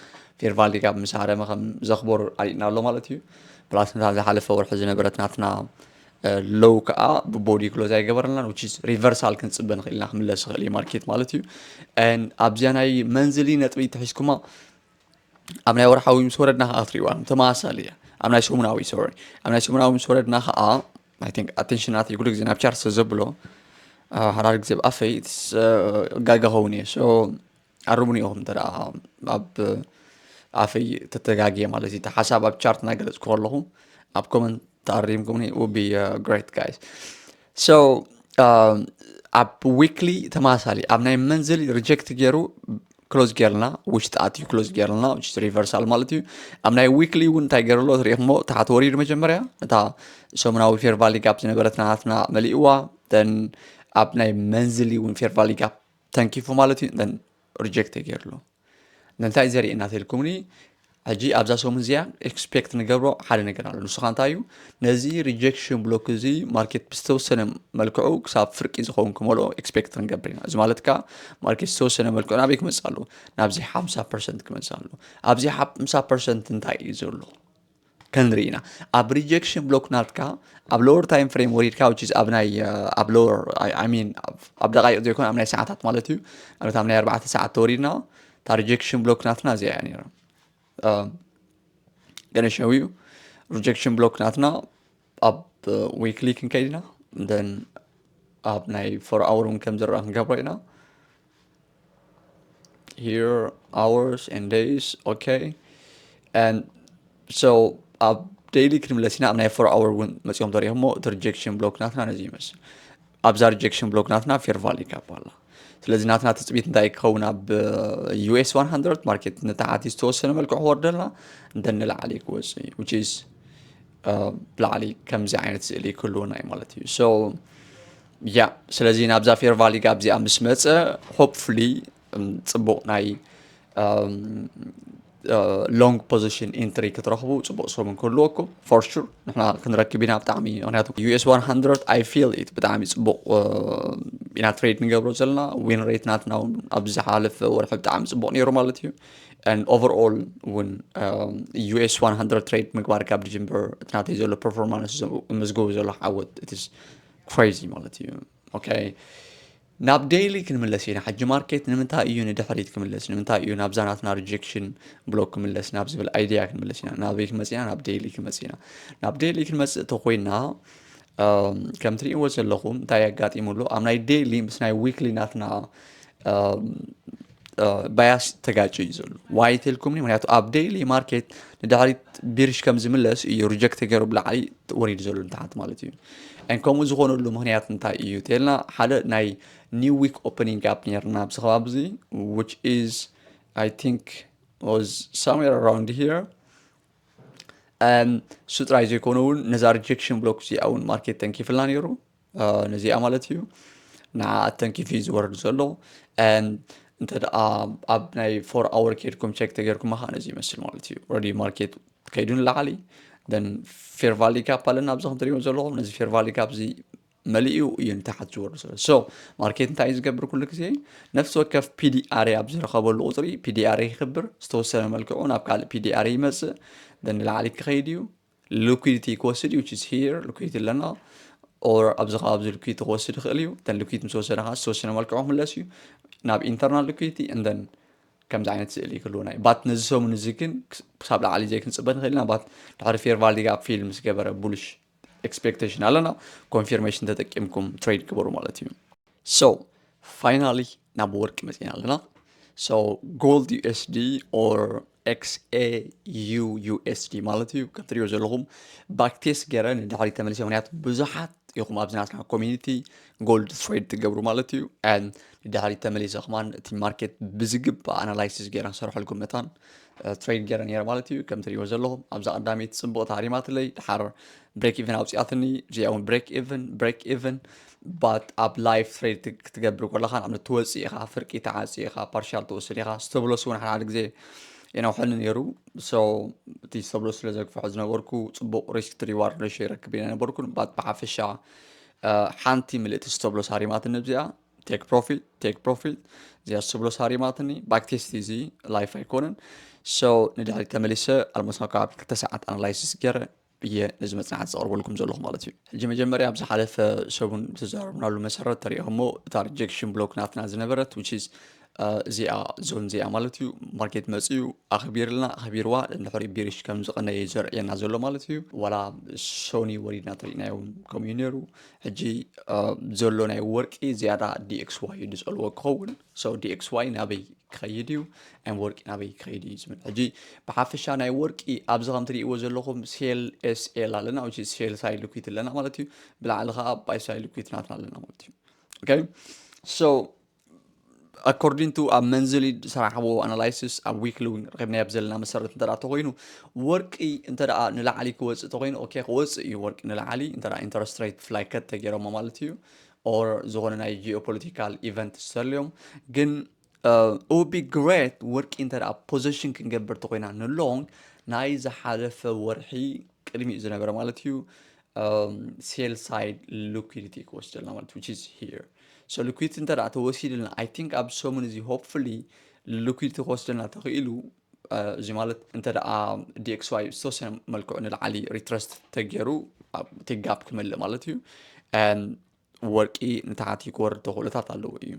fair value gap ምስ ሃረመ ከም ዘኽበሩ ኣሪእና ኣሎ ማለት እዩ። plus ነታ ዝሓለፈ ወርሒ ዝነበረት ናትና low ከዓ ብ body close ኣይገበረናን which is reversal ክንፅበ ንኽእል ኢና ክምለስ ይኽእል እዩ ማርኬት ማለት እዩ። And ኣብዚኣ ናይ monthly ነጥቢ ተሒዝኩማ ኣብ ናይ ወርሓዊ ምስ ወረድና ከዓ ክትሪእዋ ተመሳሳሊ እያ። ኣብ ናይ ሰሙናዊ sorry ኣብ ናይ ሰሙናዊ ምስ ወረድና ከዓ I think attention ናተይ ኩሉ ግዜ ናብ chart ስለ ዘብሎ ሓዳር ግዜ ኣብ ኣፈይ ጋጋ ኸውን እየ። So ኣርሙኒ ኢኹም እንተ ኣብ ኣፈይ ተተጋግየ ማለት እዩ። እቲ ሓሳብ ኣብ chart እናገለፅኩ ከለኹ ኣብ comment ተኣሪምኩምኒ would be great guys። So ኣብ weekly ተመሳሳሊ ኣብ ናይ monthly reject ገይሩ close ገይርና ውሽጢ ኣትዩ close ገይርና which is reversal ማለት እዩ። ኣብ ናይ weekly እውን እንታይ ገይሩ ኣሎ ትሪኢኹሞ ታሕቲ ወሪዱ መጀመርያ እታ ሰሙናዊ fair value gap ዝነበረት ናትና መሊእዋ then ኣብ ናይ monthly እውን fair value gap ተንኪፉ ማለት እዩ። Then reject ገይሩ ኣሎ። እንታይ ዘርእየና ተልኩምኒ ሕጂ ኣብዛ ሰሙን እዚኣ expect ንገብሮ ሓደ ነገር ኣሎ። ንሱ ከዓ እንታይ እዩ? ነዚ rejection block እዚ ማርኬት ብዝተወሰነ መልክዑ ክሳብ ፍርቂ ዝኸውን ክመልኦ expect ክንገብር ኢና። እዚ ማለት ከዓ ማርኬት ዝተወሰነ መልክዑ ናበይ ክመፅእ ኣለዎ? ናብዚ ሓምሳ percent ክመፅእ ኣለዎ። ኣብዚ ሓምሳ percent እንታይ እዩ ዘሎ? ክንርኢ ኢና። ኣብ rejection block ናትካ ኣብ lower time frame ወሪድካ፣ which is ኣብ ናይ ኣብ lower I mean ኣብ ደቃይቅ ዘይኮነ ኣብ ናይ ሰዓታት ማለት እዩ። ኣብታ ናይ ኣርባዕተ ሰዓት ተወሪድና እታ rejection block ናትና እዚኣ እያ ነይራ። ገነ ሸው እዩ rejection block ናትና ኣብ weekly ክንከይድ ኢና። Then ኣብ ናይ four hour እውን ከም ዝረኣ ክንገብሮ ኢና። Here hours and days, okay. And so ኣብ daily ክንምለስ ኢና። ኣብ ናይ four hour እውን መፂኦም ተሪኦም እሞ እቲ rejection block ናትና ነዚ ይመስል። ኣብዛ rejection block ናትና fair value gap ኣላ። ስለዚ ናትና ትፅቢት እንታይ ክኸውን ኣብ US one hundred market ንታሕቲ ዝተወሰነ መልክዑ ክወርደልና እንተ ንላዕሊ ክወፅእ እዩ which is ብላዕሊ ከምዚ ዓይነት ስእሊ ክህልወና እዩ ማለት እዩ። So yeah ስለዚ ናብዛ fair value gap እዚኣ ምስ መፀ hopefully ፅቡቅ ናይ long position entry ክትረኽቡ ፅቡቅ ሰሙን ክህልወኩም for sure። ንሕና ክንረክብ ኢና ብጣዕሚ፣ ምክንያቱ US one hundred I feel it ብጣዕሚ ፅቡቅ ኢና trade ንገብሮ ዘለና። Win rate ናትና እውን ኣብ ዝሓለፈ ወርሒ ብጣዕሚ ፅቡቅ ነይሩ ማለት እዩ። And overall እውን US one hundred trade ምግባር ካብ December እቲ ናተይ ዘሎ performance መዝገቡ ዘሎ ዓወት it is crazy ማለት እዩ። Okay ናብ daily ክንምለስ ኢና። ሕጂ market ንምንታይ እዩ ንድሕሪት ክምለስ? ንምንታይ እዩ ናብዛ ናትና rejection block ክምለስ ናብ ዝብል idea ክንምለስ ኢና። ናበይ ክመፅ ኢና? ናብ daily ክመፅ ኢና። ናብ daily ክንመፅእ ተኮይና ከም ትሪእዎ ዘለኹም እንታይ ኣጋጢሙ ኣሎ? ኣብ ናይ daily ምስ ናይ weekly ናትና bias ተጋጭ እዩ ዘሎ። Why ተልኩምኒ? ምክንያቱ ኣብ daily market ንድሕሪት bearish ከም ዝምለስ እዩ reject ተገይሩ ብላዕሊ ወሪዱ ዘሎ ንታሕቲ ማለት እዩ። And ከምኡ ዝኾነሉ ምክንያት እንታይ እዩ ተልና ሓደ ናይ new week opening gap ነርና ኣብዚ ከባቢ እዚ which is I think was somewhere around here። እሱ ጥራይ ዘይኮነ እውን ነዛ rejection block እዚኣ እውን market ተንኪፍላ ነይሩ። ነዚኣ ማለት እዩ ንዓ ተንኪፊ ዝወርድ ዘሎ እንተ ደኣ ኣብ ናይ four hour ኬድኩም check ተገይርኩም ከዓ ነዚ ይመስል ማለት እዩ። Already market ከይዱ ንላዕሊ then fair value gap ኣለና ኣብዚ ከም ትሪእዎ ዘለኹም። ነዚ fair value gap እዚ መሊኡ እዩ ንታሕት ዝወርድ ዘሎ። So market እንታይ እዩ ዝገብር ኩሉ ግዜ? ነፍሲ ወከፍ PDR ኣብ ዝረኸበሉ ቁፅሪ PDR ይክብር፣ ዝተወሰነ መልክዑ ናብ ካልእ PDR ይመፅእ፣ then ንላዕሊ ክኸይድ እዩ። Liquidity ክወስድ እዩ which is here liquidity ኣለና or ኣብዚ ከባቢ እዚ liquidity ክወስድ ይኽእል እዩ። Then liquidity ምስ ወሰደ ከዓ ዝተወሰነ መልክዑ ክምለስ እዩ ናብ internal liquidity and then ከምዚ ዓይነት ስእሊ ክህልወና እዩ። But ነዚ ሰሙን እዚ ግን ክሳብ ላዕሊ ዘይክንፅበ ንኽእል ኢና። But ድሕሪ fair value gap fill ምስ ገበረ bullish expectation ኣለና። Confirmation ተጠቂምኩም trade ግበሩ ማለት እዩ። So finally ናብ ወርቂ መፂና ኣለና። So gold USD or XAU USD ማለት እዩ። ከም ትሪእዎ ዘለኹም backtest ገይረ ንድሕሪት ተመሊሰ፣ ምክንያቱ ብዙሓት ኢኹም ኣብዚ ናትና community gold trade ትገብሩ ማለት እዩ። And ንድሕሪት ተመሊሰ ከማን እቲ market ብዝግባእ analysis ገይረ ክሰርሐልኩም መታን trade ገይረ ነይረ ማለት እዩ። ከም ትሪእዎ ዘለኹም ኣብዛ ቀዳመይቲ ፅቡቕ ታሪማትለይ ድሓር break even ኣውፂኣትኒ፣ እዚኣ እውን break even break even but ኣብ live trade ክትገብር ከለኻ ንኣብነት ትወፅእ ኢኻ፣ ፍርቂ ተዓፂ ኢኻ፣ partial ትወስድ ኢኻ። Stop loss እውን ሓደ ሓደ ግዜ የነውሐኒ ነይሩ። So እቲ stop loss ስለ ዘግፍሖ ዝነበርኩ ፅቡቕ risk to reward ratio ይረክብ ኢና ነበርኩን but ብሓፈሻ ሓንቲ ምልእቲ stop loss ሃሪማትኒ እዚኣ take profit take profit እዚኣ stop loss ሃሪማትኒ። Backtest እዚ live ኣይኮነን። So ንድሕሪት ተመሊሰ almost ናብ ከባቢ ክልተ ሰዓት analysis ገይረ እየ ነዚ መፅናዕቲ ዘቕርበልኩም ዘለኹ ማለት እዩ። ሕጂ መጀመርያ ኣብ ዝሓለፈ ሰሙን ዝተዛረብናሉ መሰረት ተሪእኹሞ እታ rejection block ናትና ዝነበረት which is እዚኣ zone እዚኣ ማለት እዩ። Market መፅኡ ኣኽቢርልና ኣኽቢርዋ እንድሕሪ bearish ከም ዝቐነየ ዘርእየና ዘሎ ማለት እዩ። ዋላ ሶኒ ወሪድና ተሪእናዮ እውን ከምኡ እዩ ነይሩ። ሕጂ ዘሎ ናይ ወርቂ ዝያዳ DXY እዩ ዝፀልዎ ክኸውን። So DXY ናበይ ክኸይድ እዩ and ወርቂ ናበይ ክኸይድ እዩ ዝብል። ሕጂ ብሓፈሻ ናይ ወርቂ ኣብዚ ከም ትሪእዎ ዘለኹም sell SL ኣለና which is sell side liquidity ኣለና ማለት እዩ። ብላዕሊ ከዓ buy side liquidity ናትና ኣለና ማለት እዩ። Okay so according to ኣብ monthly ዝሰራሕዎ analysis ኣብ weekly እውን ረኺብናዮ ኣብ ዘለና መሰረት እንተ ተኮይኑ ወርቂ እንተ ንላዕሊ ክወፅእ ተኮይኑ okay ክወፅእ እዩ ወርቂ ንላዕሊ እንተ interest rate ብፍላይ cut ተገይሮሞ ማለት እዩ or ዝኾነ ናይ geopolitical event ዝተልዮም ግን it would be great ወርቂ እንተ position ክንገብር ተኮይና ን long ናይ ዝሓለፈ ወርሒ ቅድሚኡ ዝነበረ ማለት እዩ sell side liquidity ክወስደልና ማለት which is here so liquidity እንተ ተወሲድልና I think ኣብ ሰሙን እዚ hopefully liquidity ክወስደልና ተኽኢሉ እዚ ማለት እንተ ደኣ DXY ዝተወሰነ መልክዑ ንላዕሊ retest ተገይሩ እቲ ጋፕ ክመልእ ማለት እዩ። ወርቂ ንታሕቲ ክወርድ ተኽእሎታት ኣለዎ እዩ።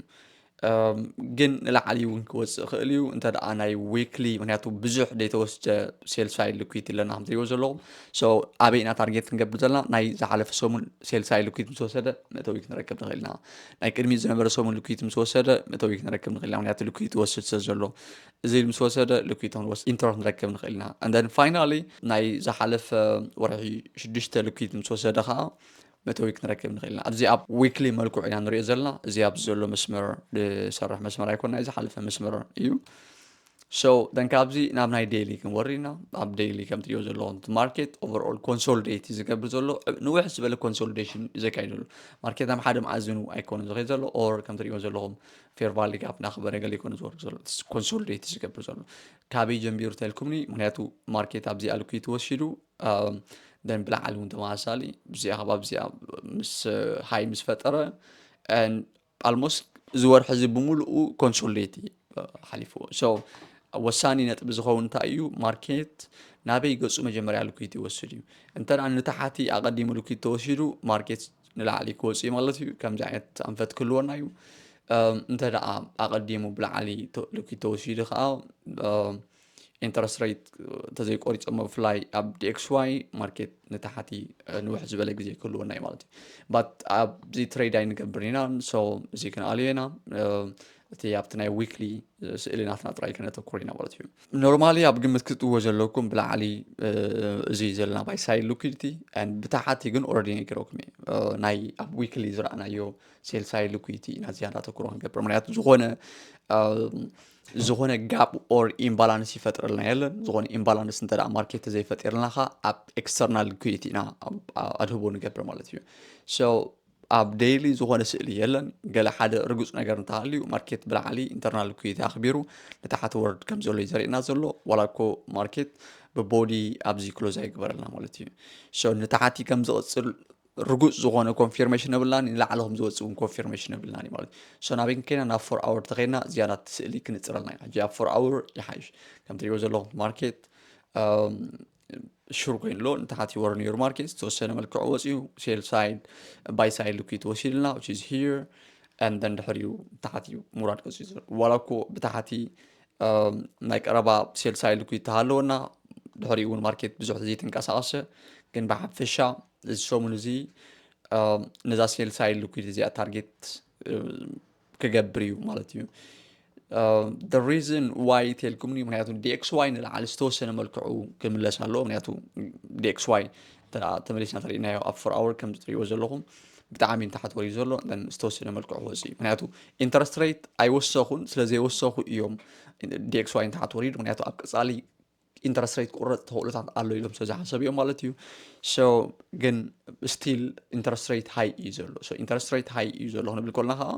ግን ንላዕሊ እውን ክወፅእ ይኽእል እዩ እንተ ደኣ ናይ weekly፣ ምክንያቱ ብዙሕ ዘይተወስደ sell side liquidity ኣለና ከም ትሪእዎ ዘለኹም። So ኣበይ ኢና ታርጌት ክንገብር ዘለና? ናይ ዝሓለፈ ሰሙን sell side liquidity ምስ ወሰደ መእተዊ ክንረክብ ንኽእል ኢና። ናይ ቅድሚት ዝነበረ ሰሙን liquidity ምስ ወሰደ መእተዊ ክንረክብ ንኽእል ኢና፣ ምክንያቱ liquidity ይወስድ ስለ ዘሎ። እዚ ምስ ወሰደ liquidity ክንወስድ፣ ኢንተር ክንረክብ ንኽእል ኢና። And then finally ናይ ዝሓለፈ ወርሒ ሽዱሽተ liquidity ምስ ወሰደ ከዓ መእተዊ ክንረክብ ንኽእል ኢና። ኣብዚ ኣብ weekly መልክዑ ኢና ንሪኦ ዘለና። እዚ ኣብዚ ዘሎ መስመር ዝሰርሕ መስመር ኣይኮነ፣ ናይ ዝሓለፈ መስመር እዩ። So then ካብዚ ናብ ናይ daily ክንወርድ ኢና። ኣብ daily ከም ትሪኦ ዘለኹም እቲ ማርኬት overall consolidate ዝገብር ዘሎ፣ ንውሕ ዝበለ consolidation ዘካይድ ዘሎ ማርኬት ኣብ ሓደ መኣዝኑ ኣይኮነ ዝኸይድ ዘሎ፣ or ከም ትሪኦ ዘለኹም fair value gap እናኽበረ ገለ ኣይኮነ ዝወርድ ዘሎ፣ consolidate ዝገብር ዘሎ። ካበይ ጀንቢሩ ተልኩምኒ? ምክንያቱ ማርኬት ኣብዚኣ liquidity ወሲዱ፣ then ብላዕሊ እውን ተመሳሳሊ ብዚኣ ካብ ኣብዚኣ ምስ high ምስ ፈጠረ almost እዚ ወርሒ እዚ ብምሉኡ consolidate ሓሊፍዎ። So ወሳኒ ነጥቢ ዝኸውን እንታይ እዩ? ማርኬት ናበይ ገጹ መጀመርያ liquidity ይወስድ እዩ። እንተ ደኣ ንታሕቲ ኣቐዲሙ liquidity ተወሲዱ ማርኬት ንላዕሊ ክወጽእ እዩ ማለት እዩ። ከምዚ ዓይነት ኣንፈት ክህልወና እዩ። እንተ ደኣ ኣቐዲሙ ብላዕሊ liquidity ተወሲዱ ከዓ interest rate እንተዘይቆሪጾሞ ብፍላይ ኣብ DXY ማርኬት ንታሕቲ ንውሕ ዝበለ ግዜ ክህልወና እዩ ማለት እዩ። But ኣብዚ trade ኣይንገብር ኢና። So እዚ ክንኣልዮ ኢና። እቲ ኣብቲ ናይ weekly ስእሊ ናትና ጥራይ ከነተኩር ኢና ማለት እዩ። Normally ኣብ ግምት ክትእትዎ ዘለኩም ብላዕሊ እዚ ዘለና buy side liquidity ብታሕቲ ግን already ነጊረኩም እየ። ናይ ኣብ weekly ዝረኣናዮ sell side liquidity ኢና ዝያዳ ተኩሮ ክንገብር፣ ምክንያቱ ዝኾነ ዝኾነ gap or imbalance ይፈጥረልና የለን። ዝኾነ imbalance እንተ ደኣ ማርኬት ዘይፈጢርልና ኸ ኣብ external liquidity ኢና ኣድህቦ ንገብር ማለት እዩ። So ኣብ daily ዝኾነ ስእሊ የለን። ገለ ሓደ ርጉጽ ነገር እንተሃልዩ ማርኬት ብላዕሊ internal liquidity ኣኽቢሩ ንታሕቲ ወርድ ከም ዘሎ እዩ ዘርእየና ዘሎ። ዋላ እኮ ማርኬት ብቦዲ ኣብዚ ክሎዝ ኣይግበረልና ማለት እዩ። So ንታሕቲ ከም ዝቕጽል ርጉጽ ዝኾነ confirmation የብልናን፣ ንላዕሊ ከም ዝወጽእ እውን confirmation የብልናን ማለት እዩ። So ናበይ ክንከይና? ናብ four hour ተኸይና ዝያዳ እቲ ስእሊ ክንጽረልና ኢና። ሕጂ ኣብ four hour ይሓይሽ። ከም ትሪእዎ ዘለኹም ማርኬት ሹር ኮይኑ ኣሎ፣ ንታሕቲ ይወርድ ነይሩ ማርኬት፣ ዝተወሰነ መልክዑ ወፂኡ፣ sell side buy side liquidity ወሲድልና which is here and then ድሕሪኡ ታሕቲ ምውራድ ቀፂሉ ዘሎ። ዋላ እኮ ብታሕቲ ናይ ቀረባ sell side liquidity ተሃለወና፣ ድሕሪኡ እውን ማርኬት ብዙሕ ዘይተንቀሳቐሰ፣ ግን ብሓፈሻ እዚ ሰሙን እዚ ነዛ sell side liquidity እዚኣ ታርጌት ክገብር እዩ ማለት እዩ። The reason why ተልኩምኒ፣ ምክንያቱ DXY ንላዕሊ ዝተወሰነ መልክዑ ክምለስ ኣለዎ። ምክንያቱ DXY ተመሊስና ተሪእናዮ ኣብ four hour ከም ትሪእዎ ዘለኹም ብጣዕሚ ንታሕቲ ወሪዱ ዘሎ፣ ዝተወሰነ መልክዑ ክወፅእ እዩ። ምክንያቱ interest rate ኣይወሰኹን፣ ስለ ዘይወሰኹ እዮም DXY ንታሕቲ ወሪዱ። ምክንያቱ ኣብ ቀፃሊ interest rate ክቁረፅ ተኽእሎታት ኣሎ ኢሎም ስለ ዝሓሰቡ እዮም ማለት እዩ። So ግን still interest rate high እዩ ዘሎ። So interest rate high እዩ ዘሎ ክንብል ከለና ከዓ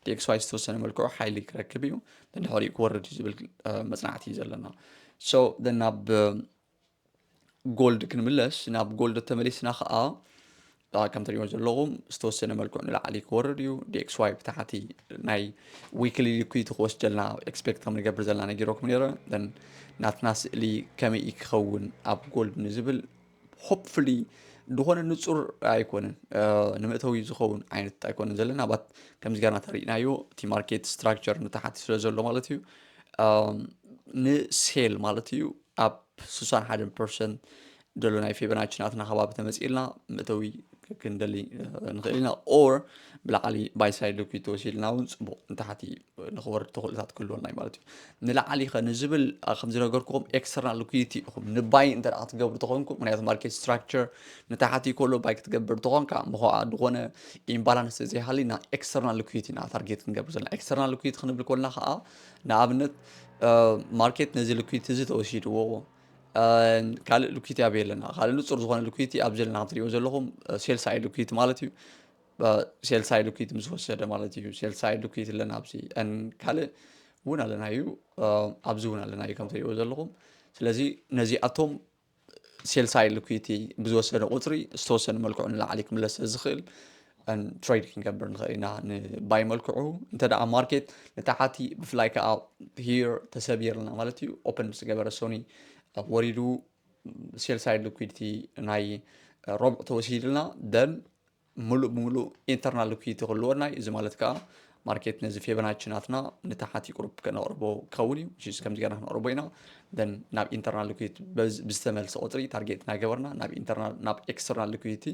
DXY ዝተወሰነ መልክዑ ሓይሊ ክረክብ እዩ፣ ድሕሪኡ ክወርድ እዩ ዝብል መፅናዕቲ እዩ ዘለና። So ናብ ጎልድ ክንምለስ፣ ናብ ጎልድ ተመሊስና ከዓ ከም ትሪእዎ ዘለኹም ዝተወሰነ መልክዑ ንላዕሊ ክወርድ እዩ። DXY ብታሕቲ ናይ weekly liquidity ክወስደልና expect ከም ንገብር ዘለና ነጊረኩም ነይረ። Then ናትና ስእሊ ከመይ እዩ ክኸውን ኣብ ጎልድ ንዝብል hopefully ዝኾነ ንጹር ኣይኮነን፣ ንመእተዊ ዝኸውን ዓይነት ኣይኮነን ዘለና። But ከምዚ ገርና ተሪእናዮ እቲ ማርኬት structure ንታሕቲ ስለ ዘሎ ማለት እዩ፣ ንሴል ማለት እዩ ኣብ ስሳን ሓደን ፐርሰንት ዘሎ ናይ ፊቦናቺ ናትና ከባቢ ተመፂእልና መእተዊ ክንደሊ ንኽእል ኢና። Or ብላዕሊ buy side liquidity ተወሲድና እውን ፅቡቕ ንታሕቲ ንኽወርድ ተኽእሎታት ክህልወና እዩ ማለት እዩ። ንላዕሊ ኸ ንዝብል ከም ዝነገርኩኹም external liquidity ኢኹም ንባይ እንተ ደኣ ክትገብሩ ተኾንኩም፣ ምክንያቱ ማርኬት structure ንታሕቲ ከሎ ባይ ክትገብር ተኾንካ ምኾኣ ዝኾነ imbalance ዘይሃሊ ና external liquidity ና ታርጌት ክንገብር ዘለና። External liquidity ክንብል ከልና ኸዓ ንኣብነት ማርኬት ነዚ liquidity እዚ ተወሲድዎ ካልእ liquidity ኣበይ ኣለና? ካልእ ንጹር ዝኾነ liquidity ኣብዚ ኣለና፣ ክትሪእዎ ዘለኹም sell side liquidity ማለት እዩ። Sell side liquidity ምስ ወሰደ ማለት እዩ። Sell side liquidity ኣለና ኣብዚ፣ ካልእ እውን ኣለና እዩ፣ ኣብዚ እውን ኣለና እዩ ከም ትሪእዎ ዘለኹም። ስለዚ ነዚኣቶም sell side liquidity ብዝወሰደ ቁፅሪ ዝተወሰነ መልክዑ ንላዕሊ ክምለስ ዝኽእል ትሬድ ክንገብር ንኽእል ኢና ንባይ መልክዑ። እንተ ደኣ ማርኬት ንታሓቲ ብፍላይ ከዓ ሂር ተሰቢርና ማለት እዩ፣ ኦፕን ምስ ገበረ ሶኒ ወሪዱ ሴል ሳይድ ሊኩዊዲቲ ናይ ረብዑ ተወሲድልና ደን ሙሉእ ብሙሉእ ኢንተርናል ሊኩዊዲቲ ክህልወና እዩ። እዚ ማለት ከዓ ማርኬት ነዚ ፌበናቺ ናትና ንታሓቲ ቁሩብ ከነቕርቦ ክኸውን እዩ። ከምዚ ገና ክንቕርቦ ኢና። ደን ናብ ኢንተርናል ሊኩዊዲቲ ብዝተመልሰ ቁፅሪ ታርጌት እናገበርና ናብ ኢንተርናል ናብ ኤክስተርናል ሊኩዊዲቲ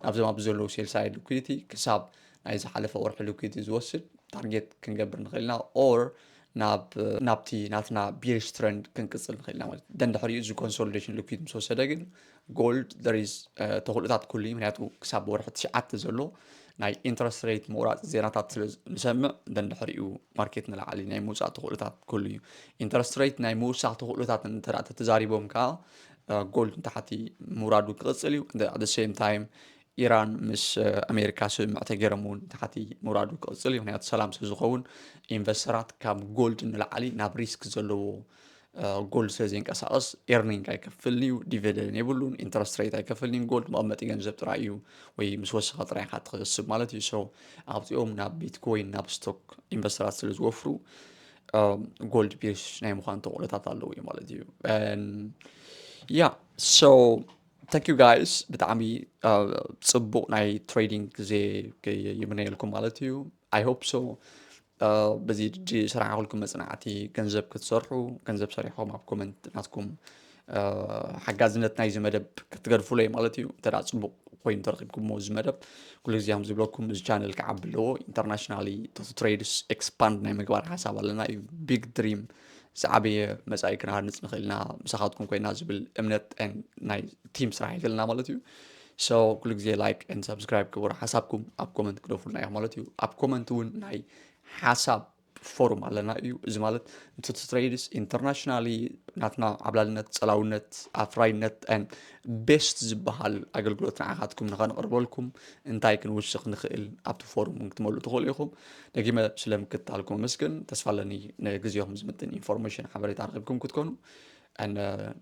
ናብዞም ኣብዚ ዘለዉ ሴል ሳይድ ሊኩዊዲቲ ክሳብ ናይ ዝሓለፈ ወርሒ ሊኩዊዲቲ ዝወስድ ታርጌት ክንገብር ንኽእል ኢና። ኦር ናብ ናብቲ ናትና ቢሪሽ ትረንድ ክንቅፅል ንኽእል ኢና ማለት እዩ። ደን ድሕሪኡ እዚ ኮንሶሊዴሽን ሊኩዊዲቲ ምስ ወሰደ ግን ጎልድ there is ተኽእሎታት ኩሉ እዩ። ምክንያቱ ክሳብ ወርሒ ትሽዓተ ዘሎ ናይ ኢንትረስት ሬት ምቑራፅ ዜናታት ስለ ንሰምዕ ደን ድሕሪኡ ማርኬት ንላዕሊ ናይ ምውፃእ ተኽእሎታት ኩሉ እዩ። ኢንትረስት ሬት ናይ ምውሳኽ ተኽእሎታት እንተ ተዛሪቦም ከዓ ጎልድ ንታሕቲ ምውራዱ ክቕፅል እዩ። ሴም ታይም ኢራን ምስ ኣሜሪካ ስምምዕ ተገይሮም እውን ታሕቲ ምውራዱ ክቕፅል እዩ። ምክንያቱ ሰላም ስለ ዝኸውን ኢንቨስተራት ካብ ጎልድ ንላዕሊ ናብ ሪስክ ዘለዎ ጎልድ ስለ ዘይንቀሳቐስ ኤርኒንግ ኣይከፍልን እዩ፣ ዲቪደን የብሉን፣ ኢንትረስት ሬት ኣይከፍልን እዩ። ጎልድ መቐመጢ ገንዘብ ጥራይ እዩ ወይ ምስ ወሰኸ ጥራይ ኢኻ ትኸስብ ማለት እዩ። ሶ ኣብዚኦም ናብ ቢትኮይን ናብ ስቶክ ኢንቨስተራት ስለ ዝወፍሩ ጎልድ ቢሪሽ ናይ ምዃን ተኽእሎታት ኣለዎ እዩ ማለት እዩ። ያ ሶ thank you guys ብጣዕሚ ፅቡቕ ናይ ትሬዲንግ ግዜ ይምነየልኩም ማለት እዩ። I hope so በዚ ድዲ ስራሕ ክልኩም መፅናዕቲ ገንዘብ ክትሰርሑ ገንዘብ ሰሪሕኩም ኣብ ኮመንት ናትኩም ሓጋዝነት ናይዚ መደብ ክትገድፉለይ ማለት እዩ። እንተ ፅቡቕ ኮይኑ ተረኪብኩሞ እዚ መደብ ኩሉ ግዜ ከም ዝብለኩም እዚ ቻነል ክዓቢ ኣለዎ። ኢንተርናሽናሊ ትሬድስ ኤክስፓንድ ናይ ምግባር ሓሳብ ኣለና እዩ። ቢግ ድሪም ዝዓበየ መፃኢ ክንሃንፅ ንኽእልና ምሳኻትኩም ኮይና ዝብል እምነት ናይ ቲም ስራሕ ይዘልና ማለት እዩ። ሶ ኩሉ ግዜ ላይክ ን ሰብስክራይብ ክቡር ሓሳብኩም ኣብ ኮመንት ክደፉልና ኢኹም ማለት እዩ። ኣብ ኮመንት እውን ናይ ሓሳብ ፎሩም ኣለና እዩ። እዚ ማለት ንትቱ ትሬድስ ኢንተርናሽናሊ ናትና ዓብላልነት፣ ፀላውነት፣ ኣፍራይነት ን ቤስት ዝበሃል ኣገልግሎት ንዓኻትኩም ንኸንቕርበልኩም እንታይ ክንውስኽ ንኽእል ኣብቲ ፎሩም እውን ክትመሉ ትኽእሉ ኢኹም። ደጊመ ስለ ምክትታልኩም ኣመስግን። ተስፋ ኣለኒ ንግዜኹም ዝምጥን ኢንፎርሜሽን ሓበሬታ ረኺብኩም ክትኮኑ።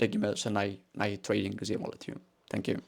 ደጊመ ሰናይ ናይ ትሬዲንግ ግዜ ማለት እዩ። Thank you።